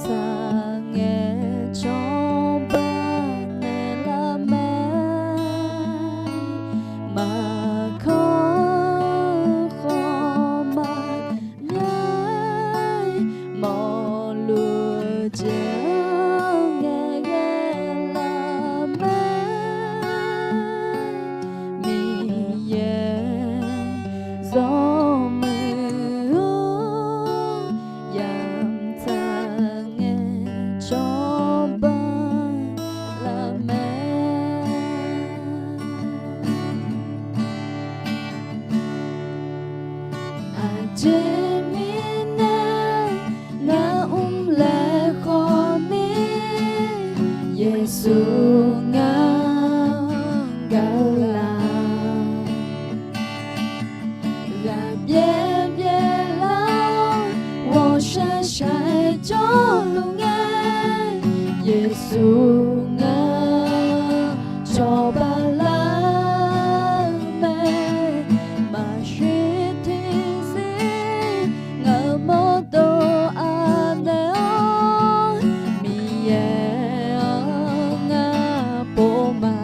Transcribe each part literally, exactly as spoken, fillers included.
Taqngaeq cawba naeqlar mae, maqkawr khawf maqbyav, mawrluf jeq-anr ngaeqghae lar mae, Miqyaer zawmuiq-awr, yamq taqngaeq cawba lar mae. Aqjeq mirnae ngaq mr laer khawf ni, Yeqsur ngar gaq-eu laf. Ghaqbyaer byaerlar-awr, ghawqshaq shaq-aer jawrluf ngae, Yeqsur ngar cawba lar mae. Maqshir tiqzir ngaq-euq mawrdo anaeq-awr, Miqyaer-anr ngar pov ma.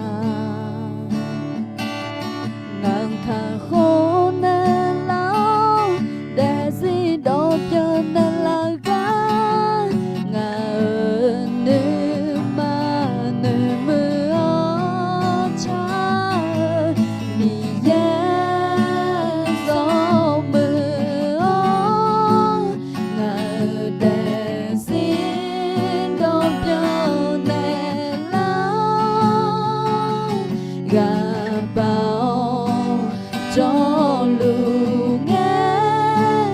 Ngaq-anr kakhof naeqlar-awr, daefzir dawqbyan naeqlar gar, ngaq-euq nuima noeqmuiq-awr car-eu Miqyaer zawmuiq-awr, ngaq-euq daefzir dawqbyan naeqlar-awr, ghaqbaq-awr jawrluf ngae,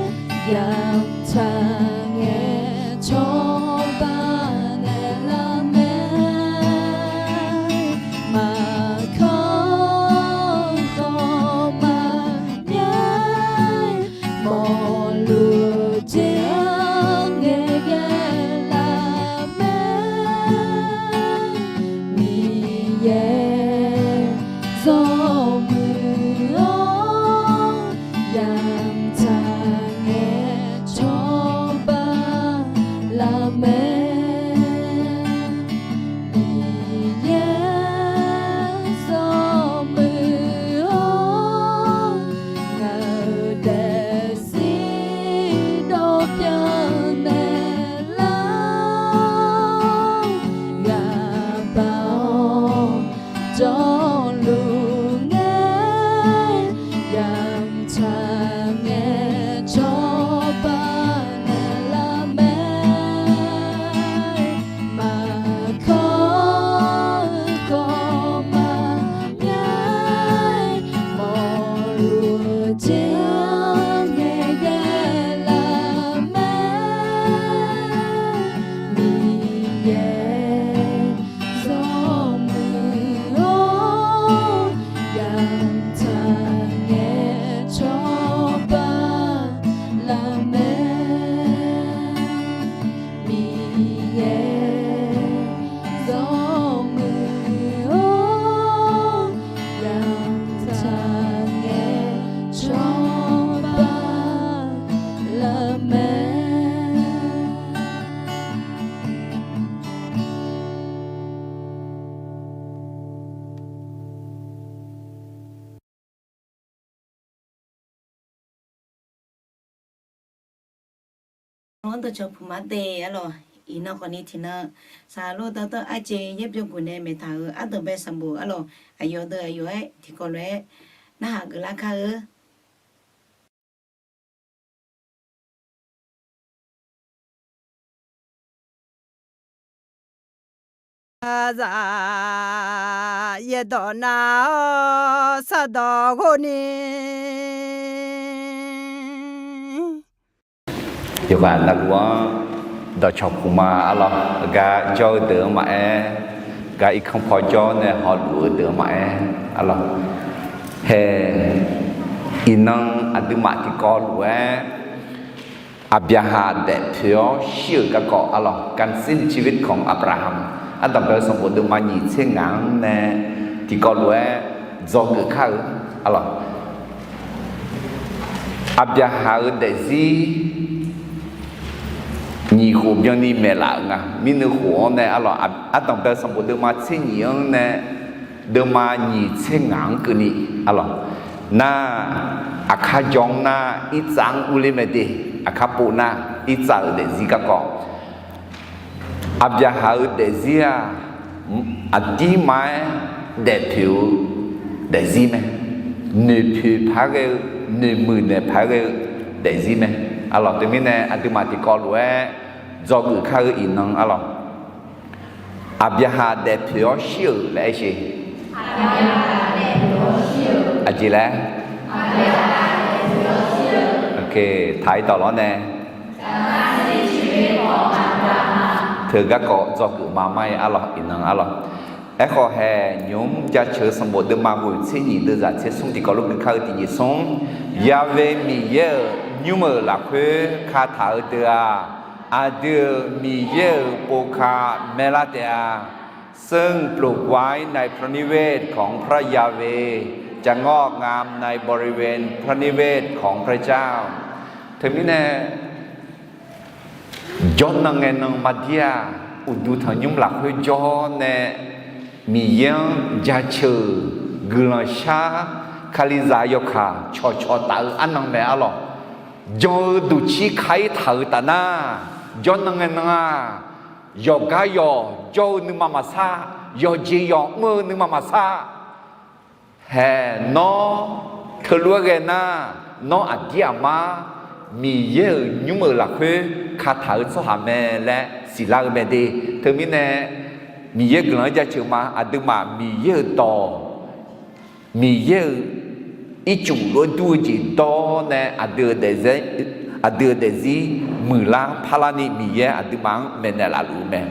yamq taqngaeq cawba naeqlar mae. Maqkawr khawf maqbyav, mawrluf jeq-anr ngaeqghae lar mae. Miqyaer zawmuiq-awr, yamq taqngaeq cawba lar mae. Miqyaer zawmuiq-awr, ngaq-euq daefzir dawqbyan naeqlar-awr, ghaqbaq-awr jawrluf ngae, yamq taqngaeq cawba naeqlar mae. Maqkawr khawf maqbyav, mawrluf jeq-anr ngaeqghae lar mae. Miqyaer zawmuiq-awr, yamq taqngaeq cawba lar mae. Miqyaer zawmuiq-awr, yamq taqngaeq cawba lar mae. Dawqcawq puq mar de arlawq. Iqnan khawfni tiqnan saqlor dawrdanr arjeq yaer byov guf nae maeqtaq-euq ardanqbae sanqbof arlawq, aqyawf deuq aqyawf-aer tiqkawv lof-aer narhaq geuflar kar-eu. Zaq yaerdawq nav-awr sardawq ghov ni, yawqghaq navluf-anr dawqcawq puq ma arlawq, gar jawr-eu deuq-anr maqaer, gar irkanr paw jawr nae hawluf-eu deuq-anr maqaer arlawq. Hae, iqnan aqduimaf tiqkawv lof-aer Aqbyaqhaq daefpoeq-awr shir-euq garkawv arlawq, การสิ้นชีวิตของอับราฮัม ardanqbae-eu sanqbof deuvma nyiq tser ngaq-anr nae tiqkawv lof-aer dzawgeuf kar-eu arlawq. Aqbyaqhaq-euq daefzir nyiq khof byanni maeqlaf-euq nga. Mirnui khof-anr nae arlawq, ardanq bae-eu sanqbof deuvma tser nyiq-anr nae deuvma nyiq tser ngaq-anr keuvni arlawq. Nar, aqkar jawr-anr nar irtsav-anr urler mae de, aqkar pov nar irtsav-euq daefzir garkawv. Aqbyaqhaq-euq daefzir-aq, aqdirma-aer daefpoeq-eu daefzir mae. Noeqpoeq paq-aer ghae-eu, noeqmuiq naeq paq-aer ghae-eu daefzir mae. Arlawq, teumirnae aqduimaf tiqkawv lof-aer dzawgeuf kar-eu iqnan arlawq. Aqbyaqhaq daefpoeq-awr shir-euq laer aer sher. Aqjeq laer. Ok, taq-ir dawq lawr nae. Teu garkawv dzawgeuf ma mar-ir arlawq, iqnan arlawq. Aerkhawf hae, nymq-mr jaceuq-eu sanqbof deuvma ghoeq tser nyiq deuvzaq tser smr tiqkawv lof gui kar-eu tiqjeq smr, Ya've Miqyaer-euq nymr-euq lafkhoer kataq-eu deuq-aq, aqdui-euq Miqyaer-euq pov ka maerlar taef-a. ซึ่งปลูกไว้ในพระนิเวศของพระยาเวห์ จะงอกงามในบริเวณพระนิเวศของพระเจ้า Teumirnae, jawrnan ngae nan mardir-aq, uqduq tanqnymr lafkhoer jawr nae Miqyaer-anr jaceuq-euq guiqlanq shar, Kalizaq yawkaq cawqcawq taf-eu arnan mae arlawq. Jan-eu duqcir ka-ir taq-euq taf nar, jawrnan ngae nan-aq, yawqgar yawq jawr-eu nuima maqsar, yawqjeq yawq mr-eu nuima maqsar. Hae, nawr teulof-aer ghae nar, nawr aqdir aqmar Miqyaer-euq nymr-euq lafkhoer kataq-eu tsawrhaq mae laer siqlar-eu mae de. Teumirnae, Miqyaer guiqlanq-anr jaceuq ma, aqduimaf Miqyaer-euq dawq, Miqyaer-euq ircuf lof-aer dur-eu jeq dawr nae aqdui-euq daefzir, aqdui-euq daefzir muiqlar parlarni Miqyaer aqduimaf-anr maeqnaeq laf luf-eu mae.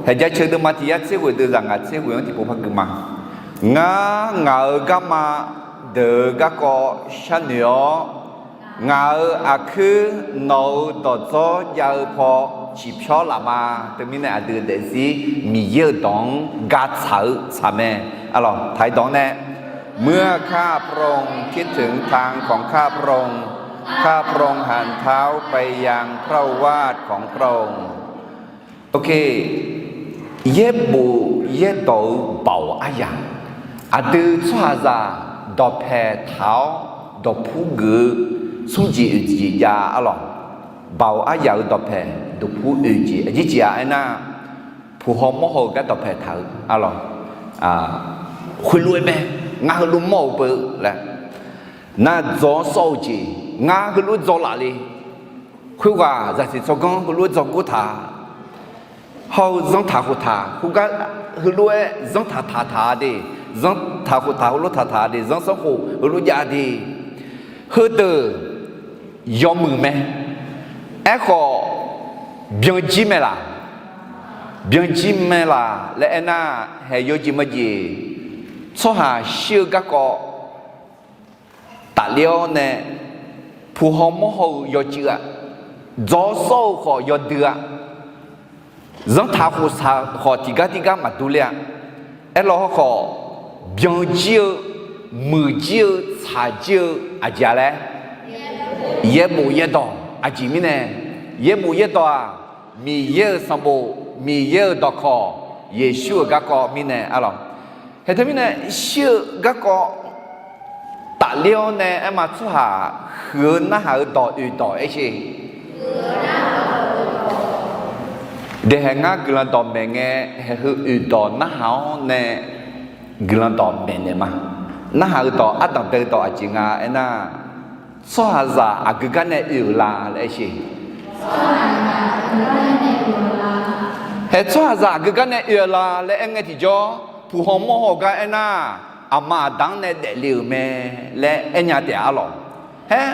Hae, jaceuq deuvma tiq yar tser ghoeq deuvzaq ngaq tser ghoeq-anr tiqpov par gui ma. Ngar ngaq-euq garma deuq-eu garkawv sharnoeq-awr, ngaq-euq aqkuir nawq-euq dawqdzawr jav-eu paw ciqpyawr laf ma. Teumirnae aqdui-euq daefzir Miqyaer-euq dawq-anr gatsaq-eu tsaq mae. Arlawq, taq-ir dawq-anr nae, เมื่อข้าพระองค์คิดถึงทางของข้าพระองค์ ข้าพระองค์หันเท้าไปยังพระวาทของพระองค์ Ok, yaerbof yaerdawq-eu baoq aryaq, aqdui tsawrhaqzaq dawqpaeq taq-awr dawqpur geuf-eu smrjeq oeq jeq jav arlawq. Baoq aryaq-euq dawqpaeq dawqpur oeq jeq aqjeq jeq-aq aernar, puq haw mawr haw-eu gar dawqpaeq taq-eu arlawq. Khoerlof-aer mae, ngar heulof mawr-euq beu laer, nar dzaw-awr sawr-eu jeq, ngar heulof dzaw laf le. Khoerghaq zaqsiq tsawrganr heulof-aer dzaw gor taq, hawr-eu zanrtaq khoftaq khoergar heulof-aer zanrtaq taq taq de, zanrtaq khoftaq heulof taq taq de, zanrsanrkhof heulof jav de. Heudeuq yawmuiq mae. Aerkhawf, byanjir mae laq? Byanjir mae laq laer aernar, haeq yawjeq majeq, tsawrhaq shir-eu garkawv tafler-awr nae, puq haw mawr haw-eu yawcuiv-a, dzaw-awr sawr-eu khawf yawdui-a, zanrtaq khoftaq khawf tiqgar tiqgar maqdur ler-a. Aerlawr hawrkhawf, byanjir-eu, muiqjir-eu, tsaqjir-eu aqjeq-a laer, yaerbof yaerdawq aqjeq mirnae, yaerbof yaerdawq-aq, Miqyaer-euq sanqbof, Miqyaer-euq dawqkawq, Yeqsur-euq garkawv mirnae arlawq. Haeq teumirnae shir-eu garkawv tafler-awr nae aerma tsawrhaq huiq-eu narhaq-eu dawq oeq dawq aer sher. Daehaeq ngar guiqlanq dawq maeq ngae, haeq heu oeq dawq narhaq-awr nae guiqlanq dawq maeqnaeq ma. Narhaq-eu dawq ardanq bae-eu dawq aqjeq nga aernar, tsawrhaqzaq aqgeu gar nae oe-euq la laer aer sher. Haeq tsawrhaqzaq aqgeu gar nae oe-euq la laer aer ngae tiqjawr, puq haw mawr haw gar aernar, aqma aqda-anr nae daefle-euq mae laer aernya taef arlawq. Haer,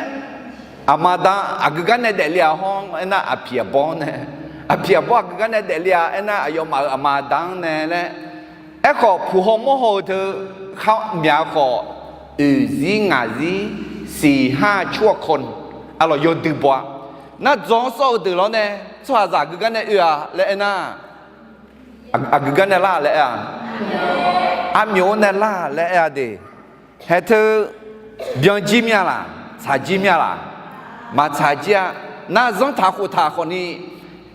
aqma aqda aqgeu gar nae daefle-aq hawr aernar, aqpiq aqbawr nae, aqpiq aqbawr aqgeu gar nae daefle-aq aernar, aqyawfmaf-euq aqma aqda-anr nae laer. Aerkhawf, puq haw mawr haw-eu teu khar myaq khawf, oeq zir ngaq zir siq har cawr kawv arlawq yawdui baw-a. Nar dzaw-anr sawr-eu deuq lawr nae, tsawrhaqzaq aqgeu gar nae oe-a laer aernar, aqgeu gar nae lar laer aer-a, armyawf-anr nae lar laer aer-a de. Haeq teu byanjir mir-a laq, tsaqjir mir-a laq? Maqtsaqjir-a. Nar zanrtaq khoftaq khawfni,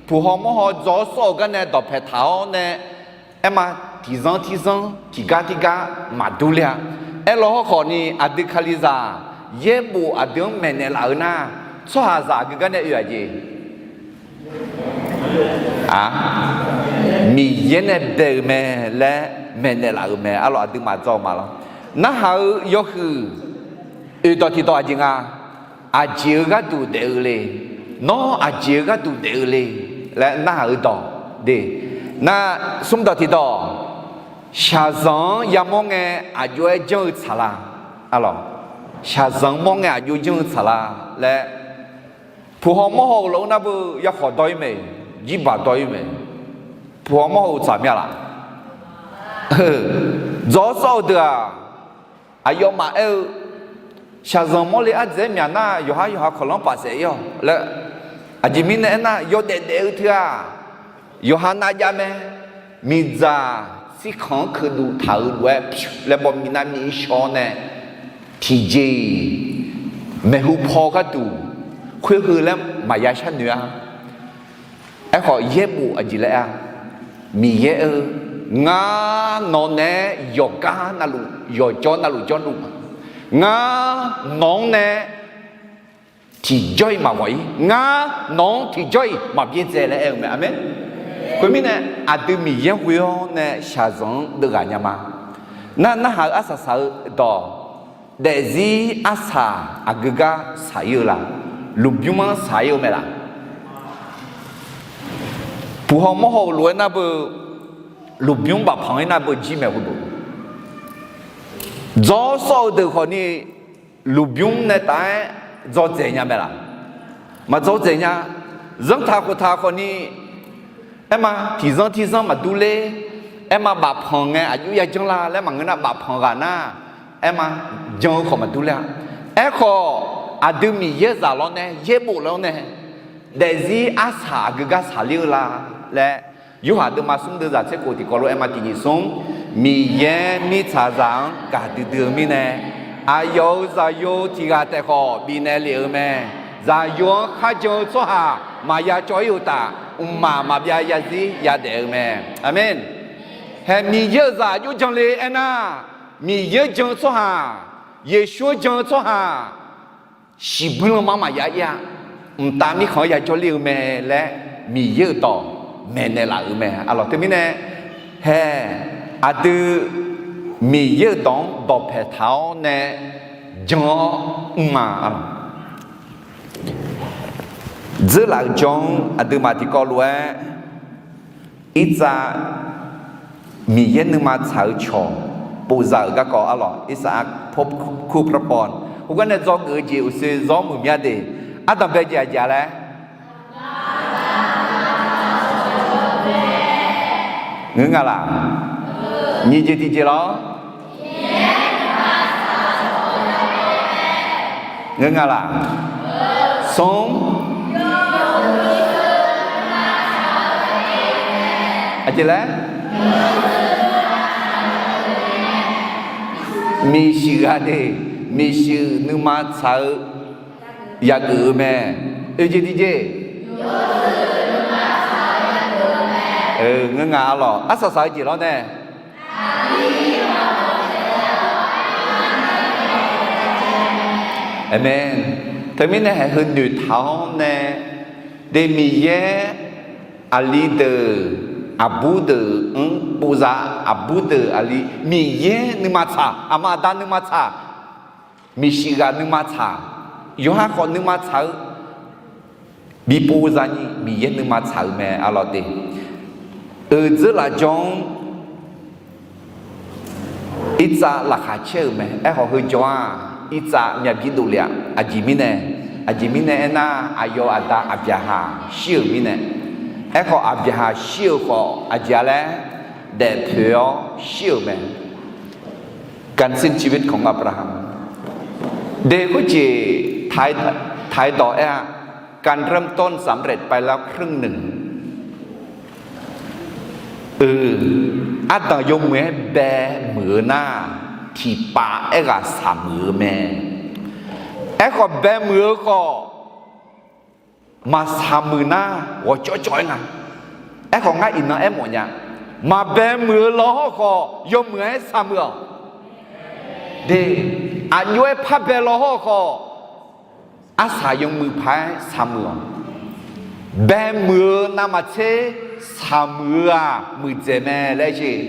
puq haw mawr haw dzaw-awr sawr-eu gar nae dawqpaeq taq-awr nae, aer ma, tiqzanr tiqzanr tiqgar tiqgar maqdur ler-a. Aerlaw hawrkhawf ni aqdui Kalizaq yaerbof aqdui-anr maeqnaeq laf-eu nar, tsawrhaqzaq aqgeu gar nae oe-aq jeq, a, Miqyaer nae bae-eu mae laer maeqnaeq laf-euq mae. Arlawq aqduimaf dzaw-eu ma lawr. Narhaq-eu yawhuiq oeq dawq tiqdawq aqjeq nga. Aqjeq-eu gharduq daef-eu le. Nawr aqjeq-eu gharduq daef-eu le laer narhaq-eu dawq de. Nar, smr dawq tiqdawq, shaqzanq-anr yamawr ngae aqjox-aer janr-eu tsaq la. Arlawq, shaqzanq-anr mawr ngae aqjox janr-eu tsaq la laer, puq haw mawr haw-euq lof-aer nar beu yakhawf dawr-ir mae, jirbaq dawr-ir mae. Puq haw mawr haw-euq tsaq mya laf? Dzaw-awr sawr-eu deuq-aq, aqyawfmaf aer-eu, shaqzanq mawrle ardzaeq-aer myaq nar, yawqhar yawqha kawqlanr paf saef-ir-awq laer. Aqjeq mirnae aernar, yawdaef daef-eu teu-aq, yawqha navjav mae. Miqdzaq tsirkhanq-anr keuqduq taq-euq lof-aer pyur laer baw miqnav miq-ir shaw-awr nae, tiqjeq-iq maeqhu paw gharduq khoer heu laer maqya sharnoeq-a. Aerkhawf yaerbof aqjeq laer-a, Miqyaer-eu, ngar nawq naeq-aer yawqgar navluf yawqjawr navluf jawrluf ma. Ngar nawq-anr nae tiqjawr-iq maqghawq-ir. Ngar nawq-anr tiqjawr-iq maqbyaerdzae laer aer-eu mae. Aqmeq. Khoermirnae, aqdui Miqyaer ghoe-awr nae shaqzanq-anr deuvghaq nya ma. Nar, narhaq-eu arsaq saq-eu dawq, daefzir arsaq aqgeu gar saq-ir-eu la? Lmqbymr-anr saq-ir-eu mae laf? Puq haw mawr haw-euq lof-aer nar beu, lmqbymr bafpanq-ir nar beu jir mae. Khoerdeuq dzaw-awr sawr-eu deuq khawfni, lmqbymr nae taf-aer dzawdzaeq nya mae laf? Maqdzawdzaeq nya. Zanrtaq khoftaq khawfni, aer ma, tiqzanr tiqzanr maqdur ler. Aer ma, bafpanq ngae aqjox ya janr la laer maqngeur nar, bafpanq ghaq nar, aer ma, jan-eu khawf maqdur ler-a. Aerkhawf, aqdui Miqyaer zaq lawr nae, yaerbof lawr nae, daefzir arsaq aqgeu gar saqler-eu la laer, Yorhaq deuvma smr deuvzaq tser khof tiqkawv lof-aer ma, tiqnyiq smr, Miqyaer mirtsaqzaq-anr gaqdui dui-eu mirnae, aqyawf-euq Zaqyo tiq ghaq taef khawf bifnaeq lef-eu mae. Zaqyo-anr kharjan-eu tsawrhaq maqya cawv-ir uqtaf, mqmaq maqbyav yazir yadaef-eu mae. Aqmeq. Hae, Miqyaer-euq zaq aqjox jan le aernar, Miqyaer-anr jan-eu tsawrhaq, Yeqsur-anr jan-eu tsawrhaq, shiqbuir lanma maqya ir-a. Mqtav mirkhanq-anr yajawr ler-eu mae laer Miqyaer-euq dawq maeqnaeq laf-euq mae. Arlawq, teumirnae, hae, aqdui Miqyaer-euq dawq-anr dawqpae taq-awr nae jan-awr mr ma. Arlawq, dzeurlaf-euq jawr-anr aqduimaf tiqkawv lof-aer, Irtsav, Miqyaer nuima tsaq-eu cawq povzaq-euq garkawv arlawq, Irtsav-a, kur parpawv. Khoergar nae dzawgeuf-eu jeq uqshoe zawr muiq mya de. Ardanqbae jeq aqjeq-a laer ngeur nga laq? Nyiq jeq tiqjeq lawr. Ngeur nga laq? Smr. Aqjeq laer? Miqshuif ghaq de, miqshuif nuima tsaq-eu yageuf-eu mae. Oeq jeq tiqjeq. Ngeur nga arlawq, arsaq saq-eu jeq lawr nae. Aqmeq. Teumirnae haeq heu noeqtaq-awr nae, de Miqyaer aqli deuq, aqbur deuq-anr povzaq, aqbur deuq aqli, Miqyaer nuima tsaq, aqma aqda nuima tsaq, miqshuif ghaq nuima tsaq, yawqha khawf nuima tsaq-eu, bi povzaq ni Miqyaer nuima tsaq-euq mae arlawq de. Euq dzeurlaf jawr-anr Irtsav laqkhaq caer-euq mae. Aerkhawf heu jawr-aq, Irtsav myav bi dovle-a. Aqjeq mirnae, aqjeq mirnae aernar, aqyawf aqda Aqbyaqhaq shir-euq mirnae. Aerkhawf Aqbyaqhaq shir-euq khawf aqjeq-a laer daefpoeq-awr shir-euq mae. การสิ้นชีวิตของอับราฮัม de khoerjeq taq-aer dawq aer-a. การเริ่มต้นสำเร็จไปแล้วครึ่งหนึ่ง Ardanq yawmuiq-aer bae muiq-eu nar, tiqpav aerghaq saq muiq-eu mae. Aerkhawf bae muiq-eu khawf, maqsaq muiq nar ghawqcawv cawv-aer nga. Aerkhawf ngar iqnan aermawf nya, maqbae muiq-eu lawhawr khawf yawmuiq-aer saq muiq-awq. De, aqjox-aer parbae lawhawr khawf, arsaq yawmuiq paq-aer saq muiq-awq. Bae muiq-eu navmaqtser saq muiq-eu-aq muiqdzaeq mae laer jeq.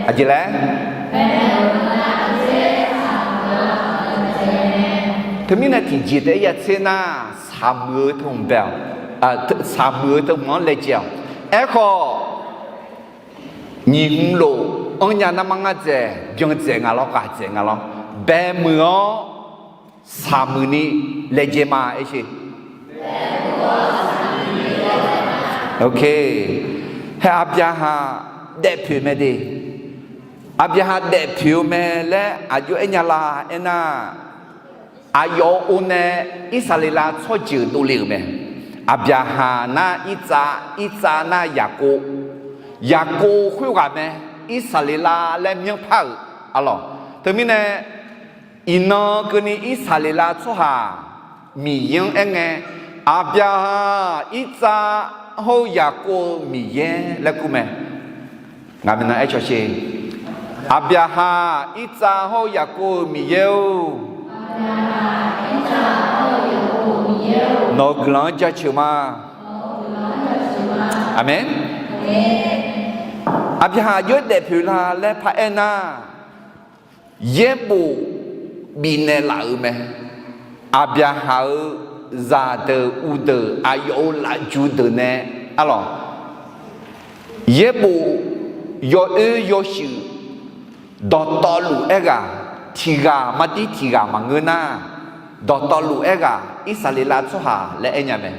Aqjeq laer? Teumirnae tiqjeq taef-aer yatser nar, saq muiq-eu teu hmq bae-awq. Saq muiq-eu teu hmq-anr laejae-awq. Aerkhawf, nyiq hmq lof-anr nya narmar ngar dzaeq, byan dzaeq nga lawr, ghaq dzaeq nga lawr. Bae muiq-awr saq muiq ni laejae ma aer sheq. Ok. Hae Aqbyaqhaq daefpoeq mae de. Aqbyaqhaq daefpoeq-eu mae laer aqjox-aer nya la aernar, aqyawf-euq or nae Irsaqleqlav tsawrjeuq dovle-euq mae. Aqbyaqhaq nar Irtsav, Irtsav nar Yaqkov, Yaqkov khoerghaq mae. Irsaqleqlav laer myanrpar-euq arlawq. Teumirnae iqnan keuvni Irsaqleqlav tsawrhaq Miqyaer-anr aerngae, Aqbyaqhaq, Irtsav hawr-eu Yaqkov-eu Miqyaer laer kur mae. Ngaq minav aer cawsher. Aqbyaqhaq, Irtsav hawr-eu Yaqkov-euq Miqyaer-or. Nawq-euq guiqlanq-anr jaceuq ma. Aqmeq. Aqbyaqhaq aqjox-aer daefpoeq la laer paraer nar, yaerbof bifnaeq laf-euq mae. Aqbyaqhaq-euq zaqdeuq uqdeuq aqyawf-euq lafju deuq nae arlawq, yaerbof yawoer yawshuif dawqtawvluf aerghaq, tiqghaq mardir tiqghaq maqngeur nar, dawqtawvluf aerghaq Irsaqleqlav tsawrhaq laer aernya mae.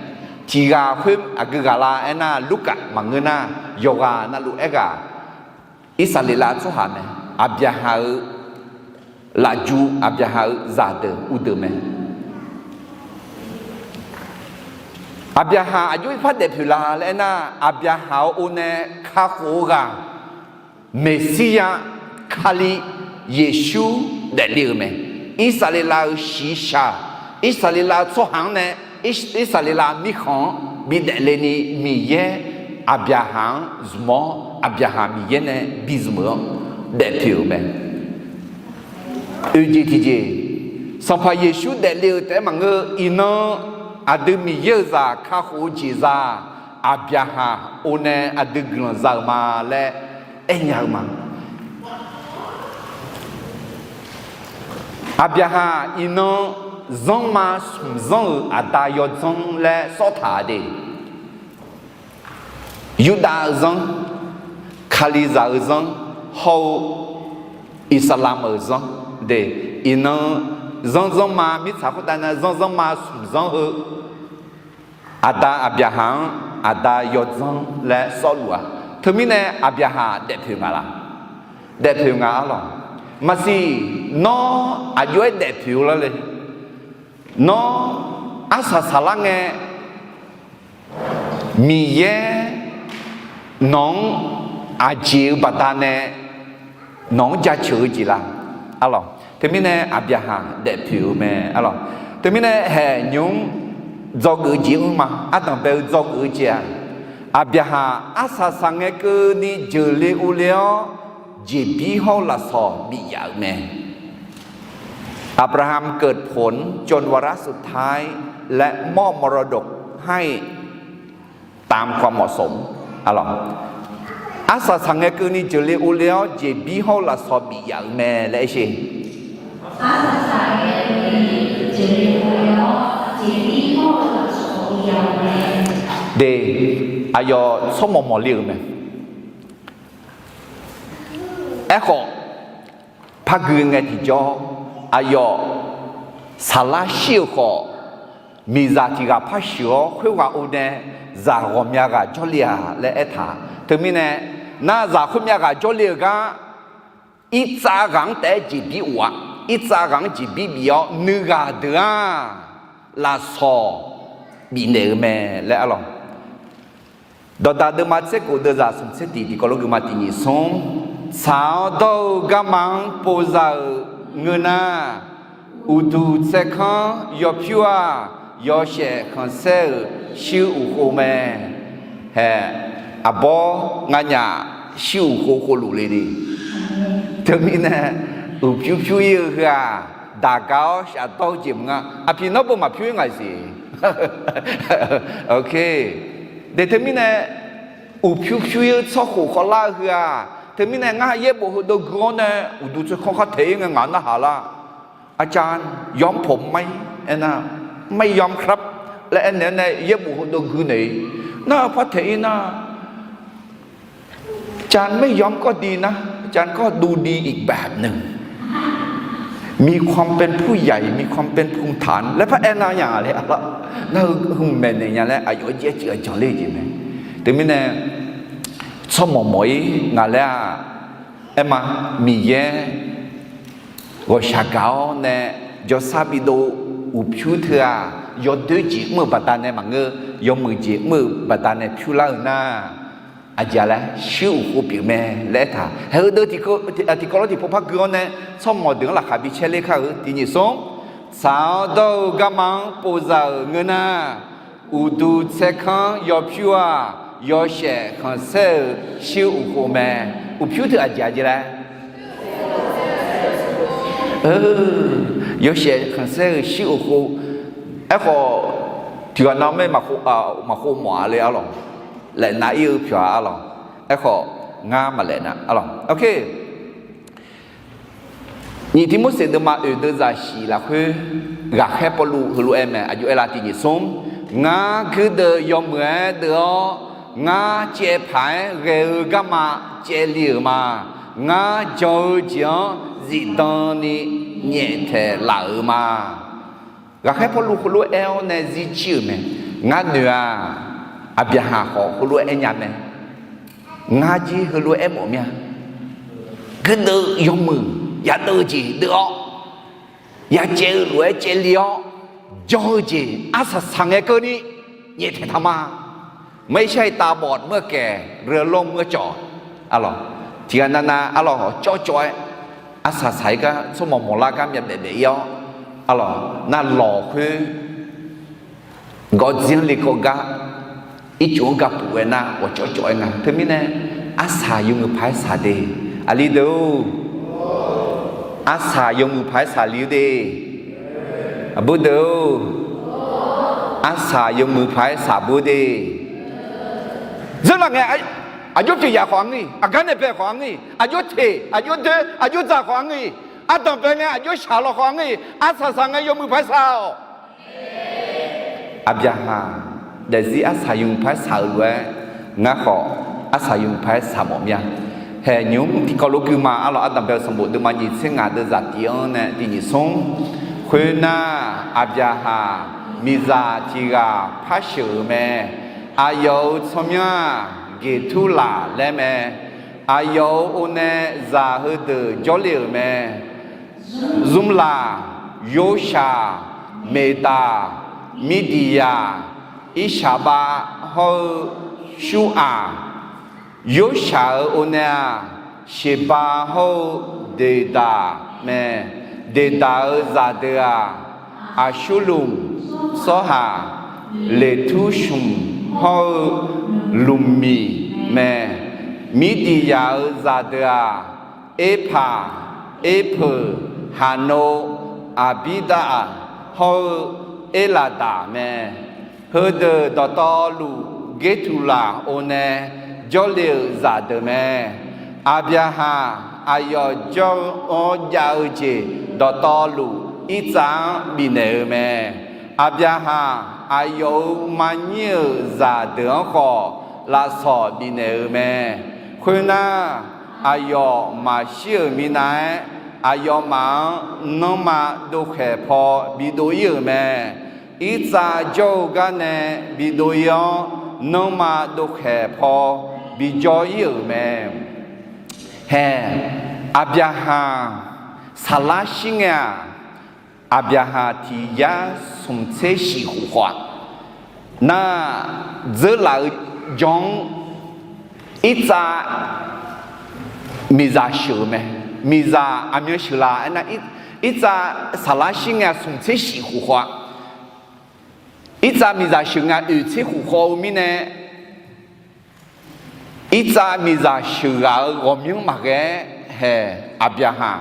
Tiqghaq khoer aqgeu ghaq la aernar, Lurkaf maqngeur nar, yawqghaq navluf aerghaq Irsaqleqlav tsawrhaq mae. Aqbyaqhaq-euq lafju, Aqbyaqhaq-euq zaqdeuq uqdeuq mae. Aqbyaqhaq aqjox-aer par daefpoeq la laer aernar, Aqbyaqhaq-euq or nae kakhof-eu ghaq, Meqsirya, Kali, Yeqsur daefle-euq mae. Irsaqleqlav-euq shiqshaq, Irsaqleqlav tsawrhaq-anr nae, Irsaqleqlav mirkhanq-anr bidaefle ni Miqyaer Aqbyaqhaq-anr zmq-awr, Aqbyaqhaq Miqyaer nae bizmq-eu-anr daefpoeq-euq mae. Oeq jeq tiqjeq, Sanqpaq Yeqsur daefle-euq taef-aer maqngeur, iqnan aqdui Miqyaer-euq zaq kakhof-eu jeq za, Aqbyaqhaq or nae aqdui guiqlanq za-euq ma laer aernya-eu ma. Aqbyaqhaq iqnan zanrma smq zanr-euq aqda yawdzanr laer sawr taq de. Yurdav-eu zanr, Kalizaq-eu zanr, hawr-eu Iqsaqlamq-euq zanr de. Iqnan zanr zanrma mirtsaq khoertav na zanr zanrma smq zanr heu, aqda Aqbyaqhaq-anr aqda yawdzanr laer sawrluf-a. Teumirnae Aqbyaqhaq daefpoeq nga laq? Daefpoeq nga arlawq. Maqsiq, nawr aqjox-aer daefpoeq-eu lar le. Nawr arsaq saqlar ngae, Miqyaer nawq-anr aqjeq-eu baqdanae nawq-anr jaceuq-eu jeq la? Arlawq, teumirnae Aqbyaqhaq daefpoeq-eu mae arlawq. Teumirnae haeq nymq-mr dzawgeuf-eu jeq mr ma, ardanq bae-eu dzawgeuf-eu jeq-aq, Aqbyaqhaq arsaq saqngae keuvni jeuqle uvle-awr, jeqbir hawr-eu lafsawq bif yaf-euq mae. อับราฮัมเกิดผลจนวาระสุดท้าย และมอบมรดกให้ตามความเหมาะสม arlawq. Arsaq saqngae keuvni jeuqle uvle-awr, jeqbir hawr-eu lafsawq bif yaf-euq mae laer aer sher. De, aqyawf tsawrmawq mawqle-euq mae. Aerkhawf, par gui ngae tiqjawr, aqyawf saqlar shir-euq khawf, miqzaq tiq ghaq par shuif-awr khoerghaq or nae zaq ghawqmya ghaq jawrle-a laer aertaq. Teumirnae, nar zaq khoermya ghaq jawrle-euq gar, Irtsav ghaq-anr taef-aer jeqbir of-a. Irtsav ghaq-anr jeqbir bif-awr nuighaq deuq-aq lafsawq bifnaeq-eu mae laer arlawq. Dawqdaq deuvma tser kof deuvzaq smq tser tiq tiqkawv lof geufma tiq nyiq smr, tsaq-awr dawr-eu garma-anr pov za-euq ngeur nar, Uqduq tsaerkanr yawpyur-aq, yawshaef khanqsaer-euq shir uq khov mae. Hae, aqbawr nganyaf shir uq khov khovluf le de. Teumirnae, uqpyur pyur-ir-eu heu-aq, daqga-awr shafdawr-eu jeq maqnga. Aqpiq nawr beu maqpyur-ir ngaq siq. De teumirnae, uqpyur pyur-ir-eu tsawrkhof khawvlar-eu heu-aq, teumirnae ngar yaerbof heudov gui-awr nae uqduq tsaerkanr khar taeq-ir ngae ngaq narhaq lar. อาจารย์ ย้อมผมไหม aernar, ไม่ย้อมครับ laer aernaeq-awr nae yaerbof heudov gui naeq-ir. Nar-eu par taeq-ir nar, อาจารย์ไม่ย้อมก็ดีนะ อาจารย์ก็ดูดีอีกแบบหนึ่ง มีความเป็นผู้ใหญ่ มีความเป็นภูมิฐาน laer par aernar nya le. Nar-eu hmq maeqnaeq nya laer aqyawf-anr jaer cif-a janq ler-eu jeq mae. Teumirnae, tsawrmawq mawq-ir ngaq laer-aq, aerma, Miqyaer ghawqshaq gaq-awr nae jawrsar bidov uqpyur teu-aq, yawdoer jeq mr-euq baqdanae maqngeur, yawmuiq jeq mr-euq baqdanae pyur lar-eu nar, aqjeq laer shir uq khov pyeuf mae laer aertaq. Haeq heudeuv tiqkawv lof tiqpov par gui-awr nae tsawrmawq deuq-anr laqkhaq bi caer ler kar-eu. Tiq nyiq smr, tsaq-awr dawr-eu garma-anr povzaq-euq ngeur nar, uqduq tsaerkanr yawpyur-aq, yawshaef khanqsaer-euq shir uq khov mae. Uqpyur teu aqjeq-a jeq laer yawshaef khanqsaer-euq shir uq khov. Aerkhawf, tiqghaq nav maer maqkhov mawf-a le arlawq. Laefnav ir-eu pyawq-a arlawq. Aerkhawf, ngar maqlaef nav arlawq. Nyiq Tiqmorseq deuvma oeq deuv zaqsiq lafkhoer ghaqkhaer Pawrluv heulof-aer mae. Aqjox aer la tiq nyiq smr, ngar guirdeuv yawmuiq-aer deuv-awr, ngar caev paq-aer ghae-eu garma caev li-euq ma. Ngar jan-eu jeq-anr zifdan ni nyaef taeq laf-euq ma. Ghaqkhaer Pawrluv heulof-aer aer-awr nae zir jir-euq mae. Ngar noeq-aq, Aqbyaqhaq khawf heulof-aer aer nya mae. Ngar jir heulof-aer mawf mir-a. Guirdeuv yawmuiq yadeuv-eu jeq deuv-awr, yacaev-eu lof-aer caev li-awr, jan-eu jeq arsaq saq ngae keuvni nyaef taeq taq ma. Maqshar-iq tavbawf meur-eu kaeq, reulof meur-eu cawq, arlawq, tiqghaq navnav arlawq cawvcawv-aer, arsaq saq-ir gar tsawrmawq mawqlar gar myavbaef baef-ir-awr, arlawq, navlawq khoer gawqdzir-anr lekawv gar, ircuf-anr gapuf-aer nar ghawqcawvcawv-aer nga. Teumirnae, arsaq yawmuiq paq-aer saq de. Aqli deuq-or, arsaq yawmuiq paq-aer saqli-eu de. Aqbur deuq-or, arsaq yawmuiq paq-aer saqbur de. Dzeurlaf ngae, aqjox pyeuf yaf khawf-anr ngeur-iq, aqgar nae bae khawf-anr ngeur-iq, aqjox teq, aqjox doer, aqjox dzaq khawf-anr ngeur-iq, ardanq bae ngae aqjox shaq law khawf-anr ngeur-iq, arsaq saq ngae yawmuiq paq-aer saq-awq. Aqbyaqhaq daefzir arsaq yawmuiq paq-aer saq-euq lof-aer, ngar khawf arsaq yawmuiq paq-aer saq mawf mir-a. Haeq nymq-mr tiqkawv lof gui ma. Arlawq, ardanq bae-eu sanqbof deuvma nyiq tser ngaq deuv zaq tiq-anr nae tiq nyiq smr. Khoernar, Aqbyaqhaq miqzaq tiq ghaq par sheuq-euq mae. Aqyawf-euq tsawrmyanr-aq, Geqturlaq laer mae. Aqyawf-euq o nae zaq heudeuq jawrle-euq mae. Zmrlaq, Yorshaq, Meqdaq, Mirdiqyaq, Irshaqbav hawr-eu Shuraf. Yorshaq-euq o nae-aq, Sheqbav hawr-eu Deqdaq mae. Deqdaq-euq zaqdeuq-aq, Aqsurlmq, Sawrhaq, Leqtursmq hawr-eu Lmqmiq mae. Mirdiqyaq-euq zaqdeuq-aq, Erpaq, Erpeuq, Haqnov, Aqbirdav hawr-eu Erlaqdaq mae. Heudeuq dawqtawvluf Gertuqlaq o nae jawrle-euq zaqdeuq mae. Aqbyaqhaq aqyawf jawr-awr jav-eu jeq dawqtawvluf Irtsav-anr bifnaeq-eu mae. Aqbyaqhaq aqyawf-euq maqnyir-euq zaqdeuq-anr khawf lafsawq bifnaeq-eu mae. Khoernar, aqyawf maqshir-euq minav-aer, aqyawfmaf-anr nanrma dovkhaeq paw bidov-ir-euq mae. Irtsav jawr-eu gar nae bidov-ir-awr, nanrma dovkhaeq paw bijawr-ir-euq mae. Haeq, Aqbyaqhaq saqlar shir ngae-aq, Aqbyaqhaq tiq yar smq tser shif khof khawf-aq, nar, dzeurlaf-eu jan-anr Irtsav miqzaq sheuq-eu mae. Miqzaq aqmyan sheuqlaf aernar, Irtsav saqlar shir ngae smq tser shif khof khawf-a, irtsav miqzaq sheuq ngae oeq tser khof khawf-eu mirnae, irtsav miqzaq sheuq ghaq-euq ghawqmyanr maqghae-aer hae, Aqbyaqhaq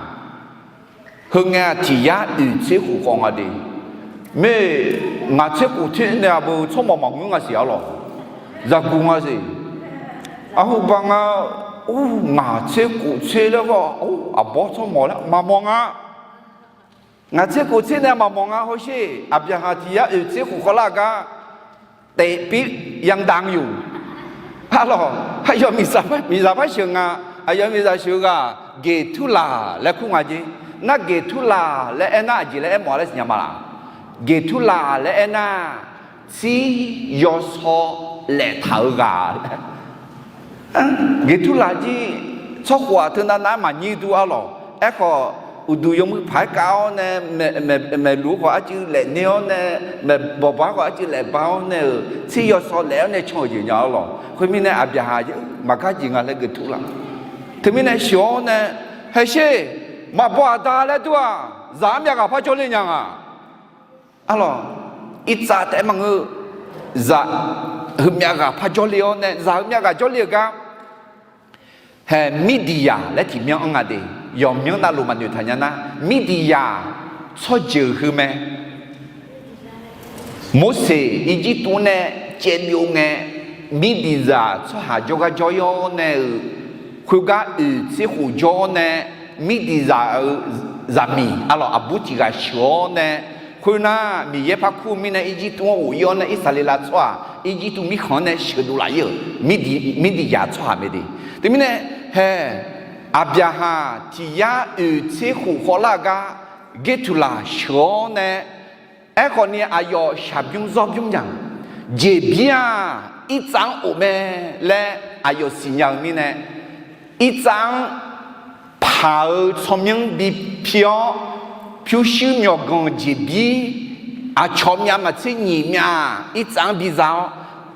heungae-aq tiq yar oeq tser khof khawf nga de. Mae, ngaq tser khof tser nae aqbeu tsawrmawq maqngeur nga siq arlawq. Zaqguq nga siq. Arhuba nga, or, ngaq tser khof tser laer khawf, or, aqbawr tsawrmawq laer maqmawr nga. Ngaq tser khof tser nae maqmawr nga hawsher. Aqbyaqhaq tiq yar oeq tser khof khawf lar gar, taef pir yadav-eu. Arlawq, aqyawf miqzaq par sheuq nga. Aqyawf miqzaq sheuq-eu ghaq Geqturlaq laer kur nga jer. Nar Geqturlaq laer aernar aqjeq laer aermawf laer siqnya ma laq? Geqturlaq laer aernar, tsir yawsaw laeftaq-eu ghaq laer. Geqturlaq jir tsawrkhof-aq teunav nav-aer maqnyir dur arlawq. Aerkhawf, uqduq yawmuiq paq-aer kav-awr nae, maeqluf-eu khawf arcuiv laefner-awr nae, maeqbawq baq-aer khawf arcuiv laefba-awr nae-euq tsir yawsaw laef-awr nae can-euq jeq nya arlawq. Khoermirnae Aqbyaqhaq maqgar jeq nga laer Geqturlaq. Teumirnae sheuq-awr nae, haesher, maqbaw aqda laer dur-aq, zaq-anr myavghaq par jawrle nya nga. Arlawq, irtsav taef-aer maqngeur. Zaq heumyav ghaq par jawrle-awr nae, zaq heumyav ghaq jawrle-eu gar, hae, Mirdiqyaq laer tiqmyanr-anr nga de. Yawqmyanr navluf maqnoeq taq nya nar, Mirdiqyaq tsawrjeuq heu mae. Morseq Irjirtuv-anr nae caevbyov ngae, Mirdiqzaq tsawrhaq jawrgar jawr-ir-awr nae-euq, khoergar oeq tser khof jawr-awr nae, Mirdiqzaq-euq zaqmiq arlawq aqbur tiq ghaq sheuq-awr nae, khoernar Miqyaer par kur-eu mirnae Irjirtuv-anr ghof-ir-awr nae Irsaqleqlav tsawrhaq Irjirtuv mirkhanq-anr nae sheuqdov laf-ir-euq Mirdiqyaq tsawrhaq mae de. Teumirnae, hae, Aqbyaqhaq tiq yar oeq tser khof khawf lar gar Geqturlaq sheuq-awr nae, aerkhawf ni aqyawf shaqbymr zawrbymr nya, jeqbir-aq irtsav-anr of mae laer aqyawf siqnya-eu mirnae, irtsav-anr paq-eu tsawrmyanr bipir-awr, pyurshuir myawqganq jeqbir, aqcawq myav maqtser nyiq myav irtsav-anr biza-awr,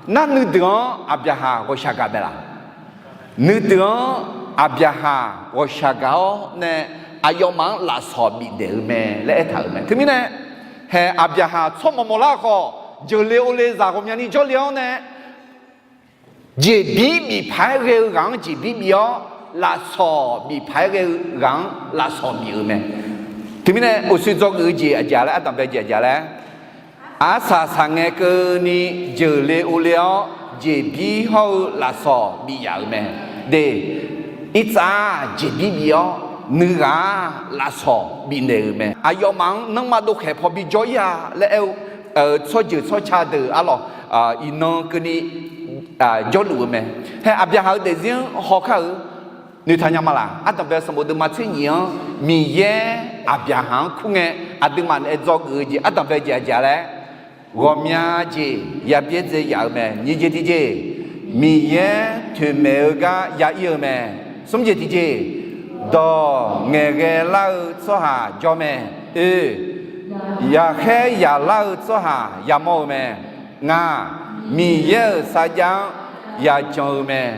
nar nuideuq-anr Aqbyaqhaq ghawqshaq gaq mae laq? Nuideuq-anr Aqbyaqhaq ghawqshaq gaq-awr nae, aqyawfmaf-anr lafsawq bifdaef-eu mae laer aertaq-euq mae. Teumirnae, hae, Aqbyaqhaq tsawrmawq mawqlar khawf, jeuqle ovle zaq ghawqmyani jawrle-awr nae, jeqbir bif paq-aer ghae-eu ghaq-anr jeqbir bif-awr, lafsawq bif paq-aer ghae-eu ghaq-anr lafsawq bif-euq mae. Teumirnae uqshoe dzawgeuf-eu jeq aqjeq laer, ardanqbae jeq aqjeq laer, arsaq saqngae keuvni jeuqle ovle-awr jeqbir hawr-eu lafsawq bif yaf-euq mae. De, irtsav jeqbir bif-awr nuighaq-aq lafsawq bifnaeq-euq mae. Aqyawfmaf-anr nanrma dovkhaeq paw bijawr-ir-a laer aer-eu tsawrjeuq tsawrca deuq arlawq, iqnan keuvni jawrluf-eu mae. Hae, Aqbyaqhaq-eu daefzir-anr hawkar-euq noeqtaq nya ma laq? Ardanqbae sanqbof deuvma tser nyiq-anr Miqyaer Aqbyaqhaq-anr kur ngae, aqduimaf nae dzawgeuf-eu jeq ardanqbae jeq aqjeq laer, ghawqmya jeq yabyaer dzae yaf-eu mae. Nyiq jeq tiqjeq, Miqyaer toeqmaeq-eu gar ya-ir-eu mae. Smr jeq tiqjeq, dawq ngaeqghae lar-eu tsawrhaq jawr mae. Oe, yaqkhaer yaqlar-eu tsawrhaq yamawr-eu mae. Ngaq, Miqyaer-euq sarjax-anr yajan-eu mae.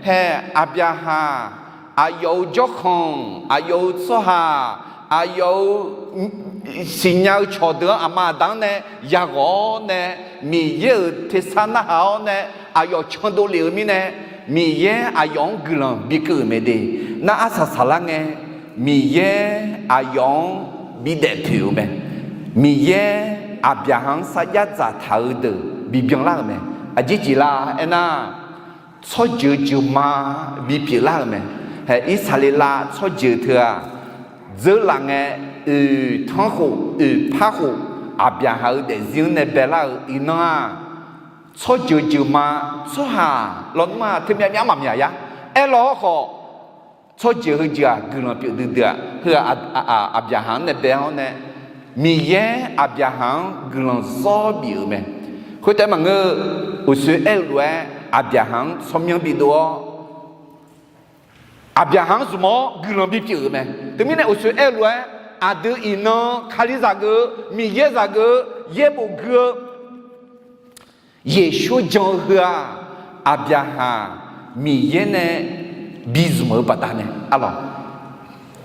Hae, Aqbyaqhaq aqyawf-euq jawrkhanq, aqyawf-euq tsawrhaq, aqyawf-euq siqnya-eu cawqdeuq-anr aqma aqda-anr nae yaghawq-awr nae, Miqyaer-euq tersar narhaq-awr nae aqyawf candov lef-eu mirnae, Miqyaer aqyawf-anr guiqlanq bikeuv-euq mae de. Nar arsaq saqlar ngae, Miqyaer aqyawf-anr bidaef poeq-euq mae. Miqyaer Aqbyaqhaq-anr sarjax dzaqtaq-eu deuq bibyan lar-euq mae. Aqjeq jeq la aernar, tsawrjeuq jeuqma bipyeuf lar-euq mae. Hae, Irsaqleqlav tsawrjeuq teu-aq, dzeurlaf ngae, oeq tanrkhof oeq parkhof Aqbyaqhaq-eu daefzir-anr nae baelar-euq iqnan-aq, tsawrjeuq jeuqma, tsawrhaq lawnmr-aq teumyav myav maqmyaq yar. Aerlaw-awr khawf, tsawrjeuq heujeuq-aq guiqlanq pyeuf duidui-aq, heu-aq, Aqbyaqhaq-anr nae bae-awr nae, Miqyaer Aqbyaqhaq-anr guiqlanq zawr bif-euq mae. Khoertaef maqngeur, uqshoe aer-eu lof-aer Aqbyaqhaq-anr tsawrmyanr bidov-awr, Aqbyaqhaq-anr zmq-awr guiqlanq bipyeuf-euq mae. Teumirnae uqshoe aer-eu lof-aer, aqdui iqnan Kalizaq geuf-eu, Miqyaer zaq geuf-eu, yaerbof gui-eu Yeqsur jan-eu heu-aq, Aqbyaqhaq Miqyaer nae bizmq-eu baqdanae arlawq.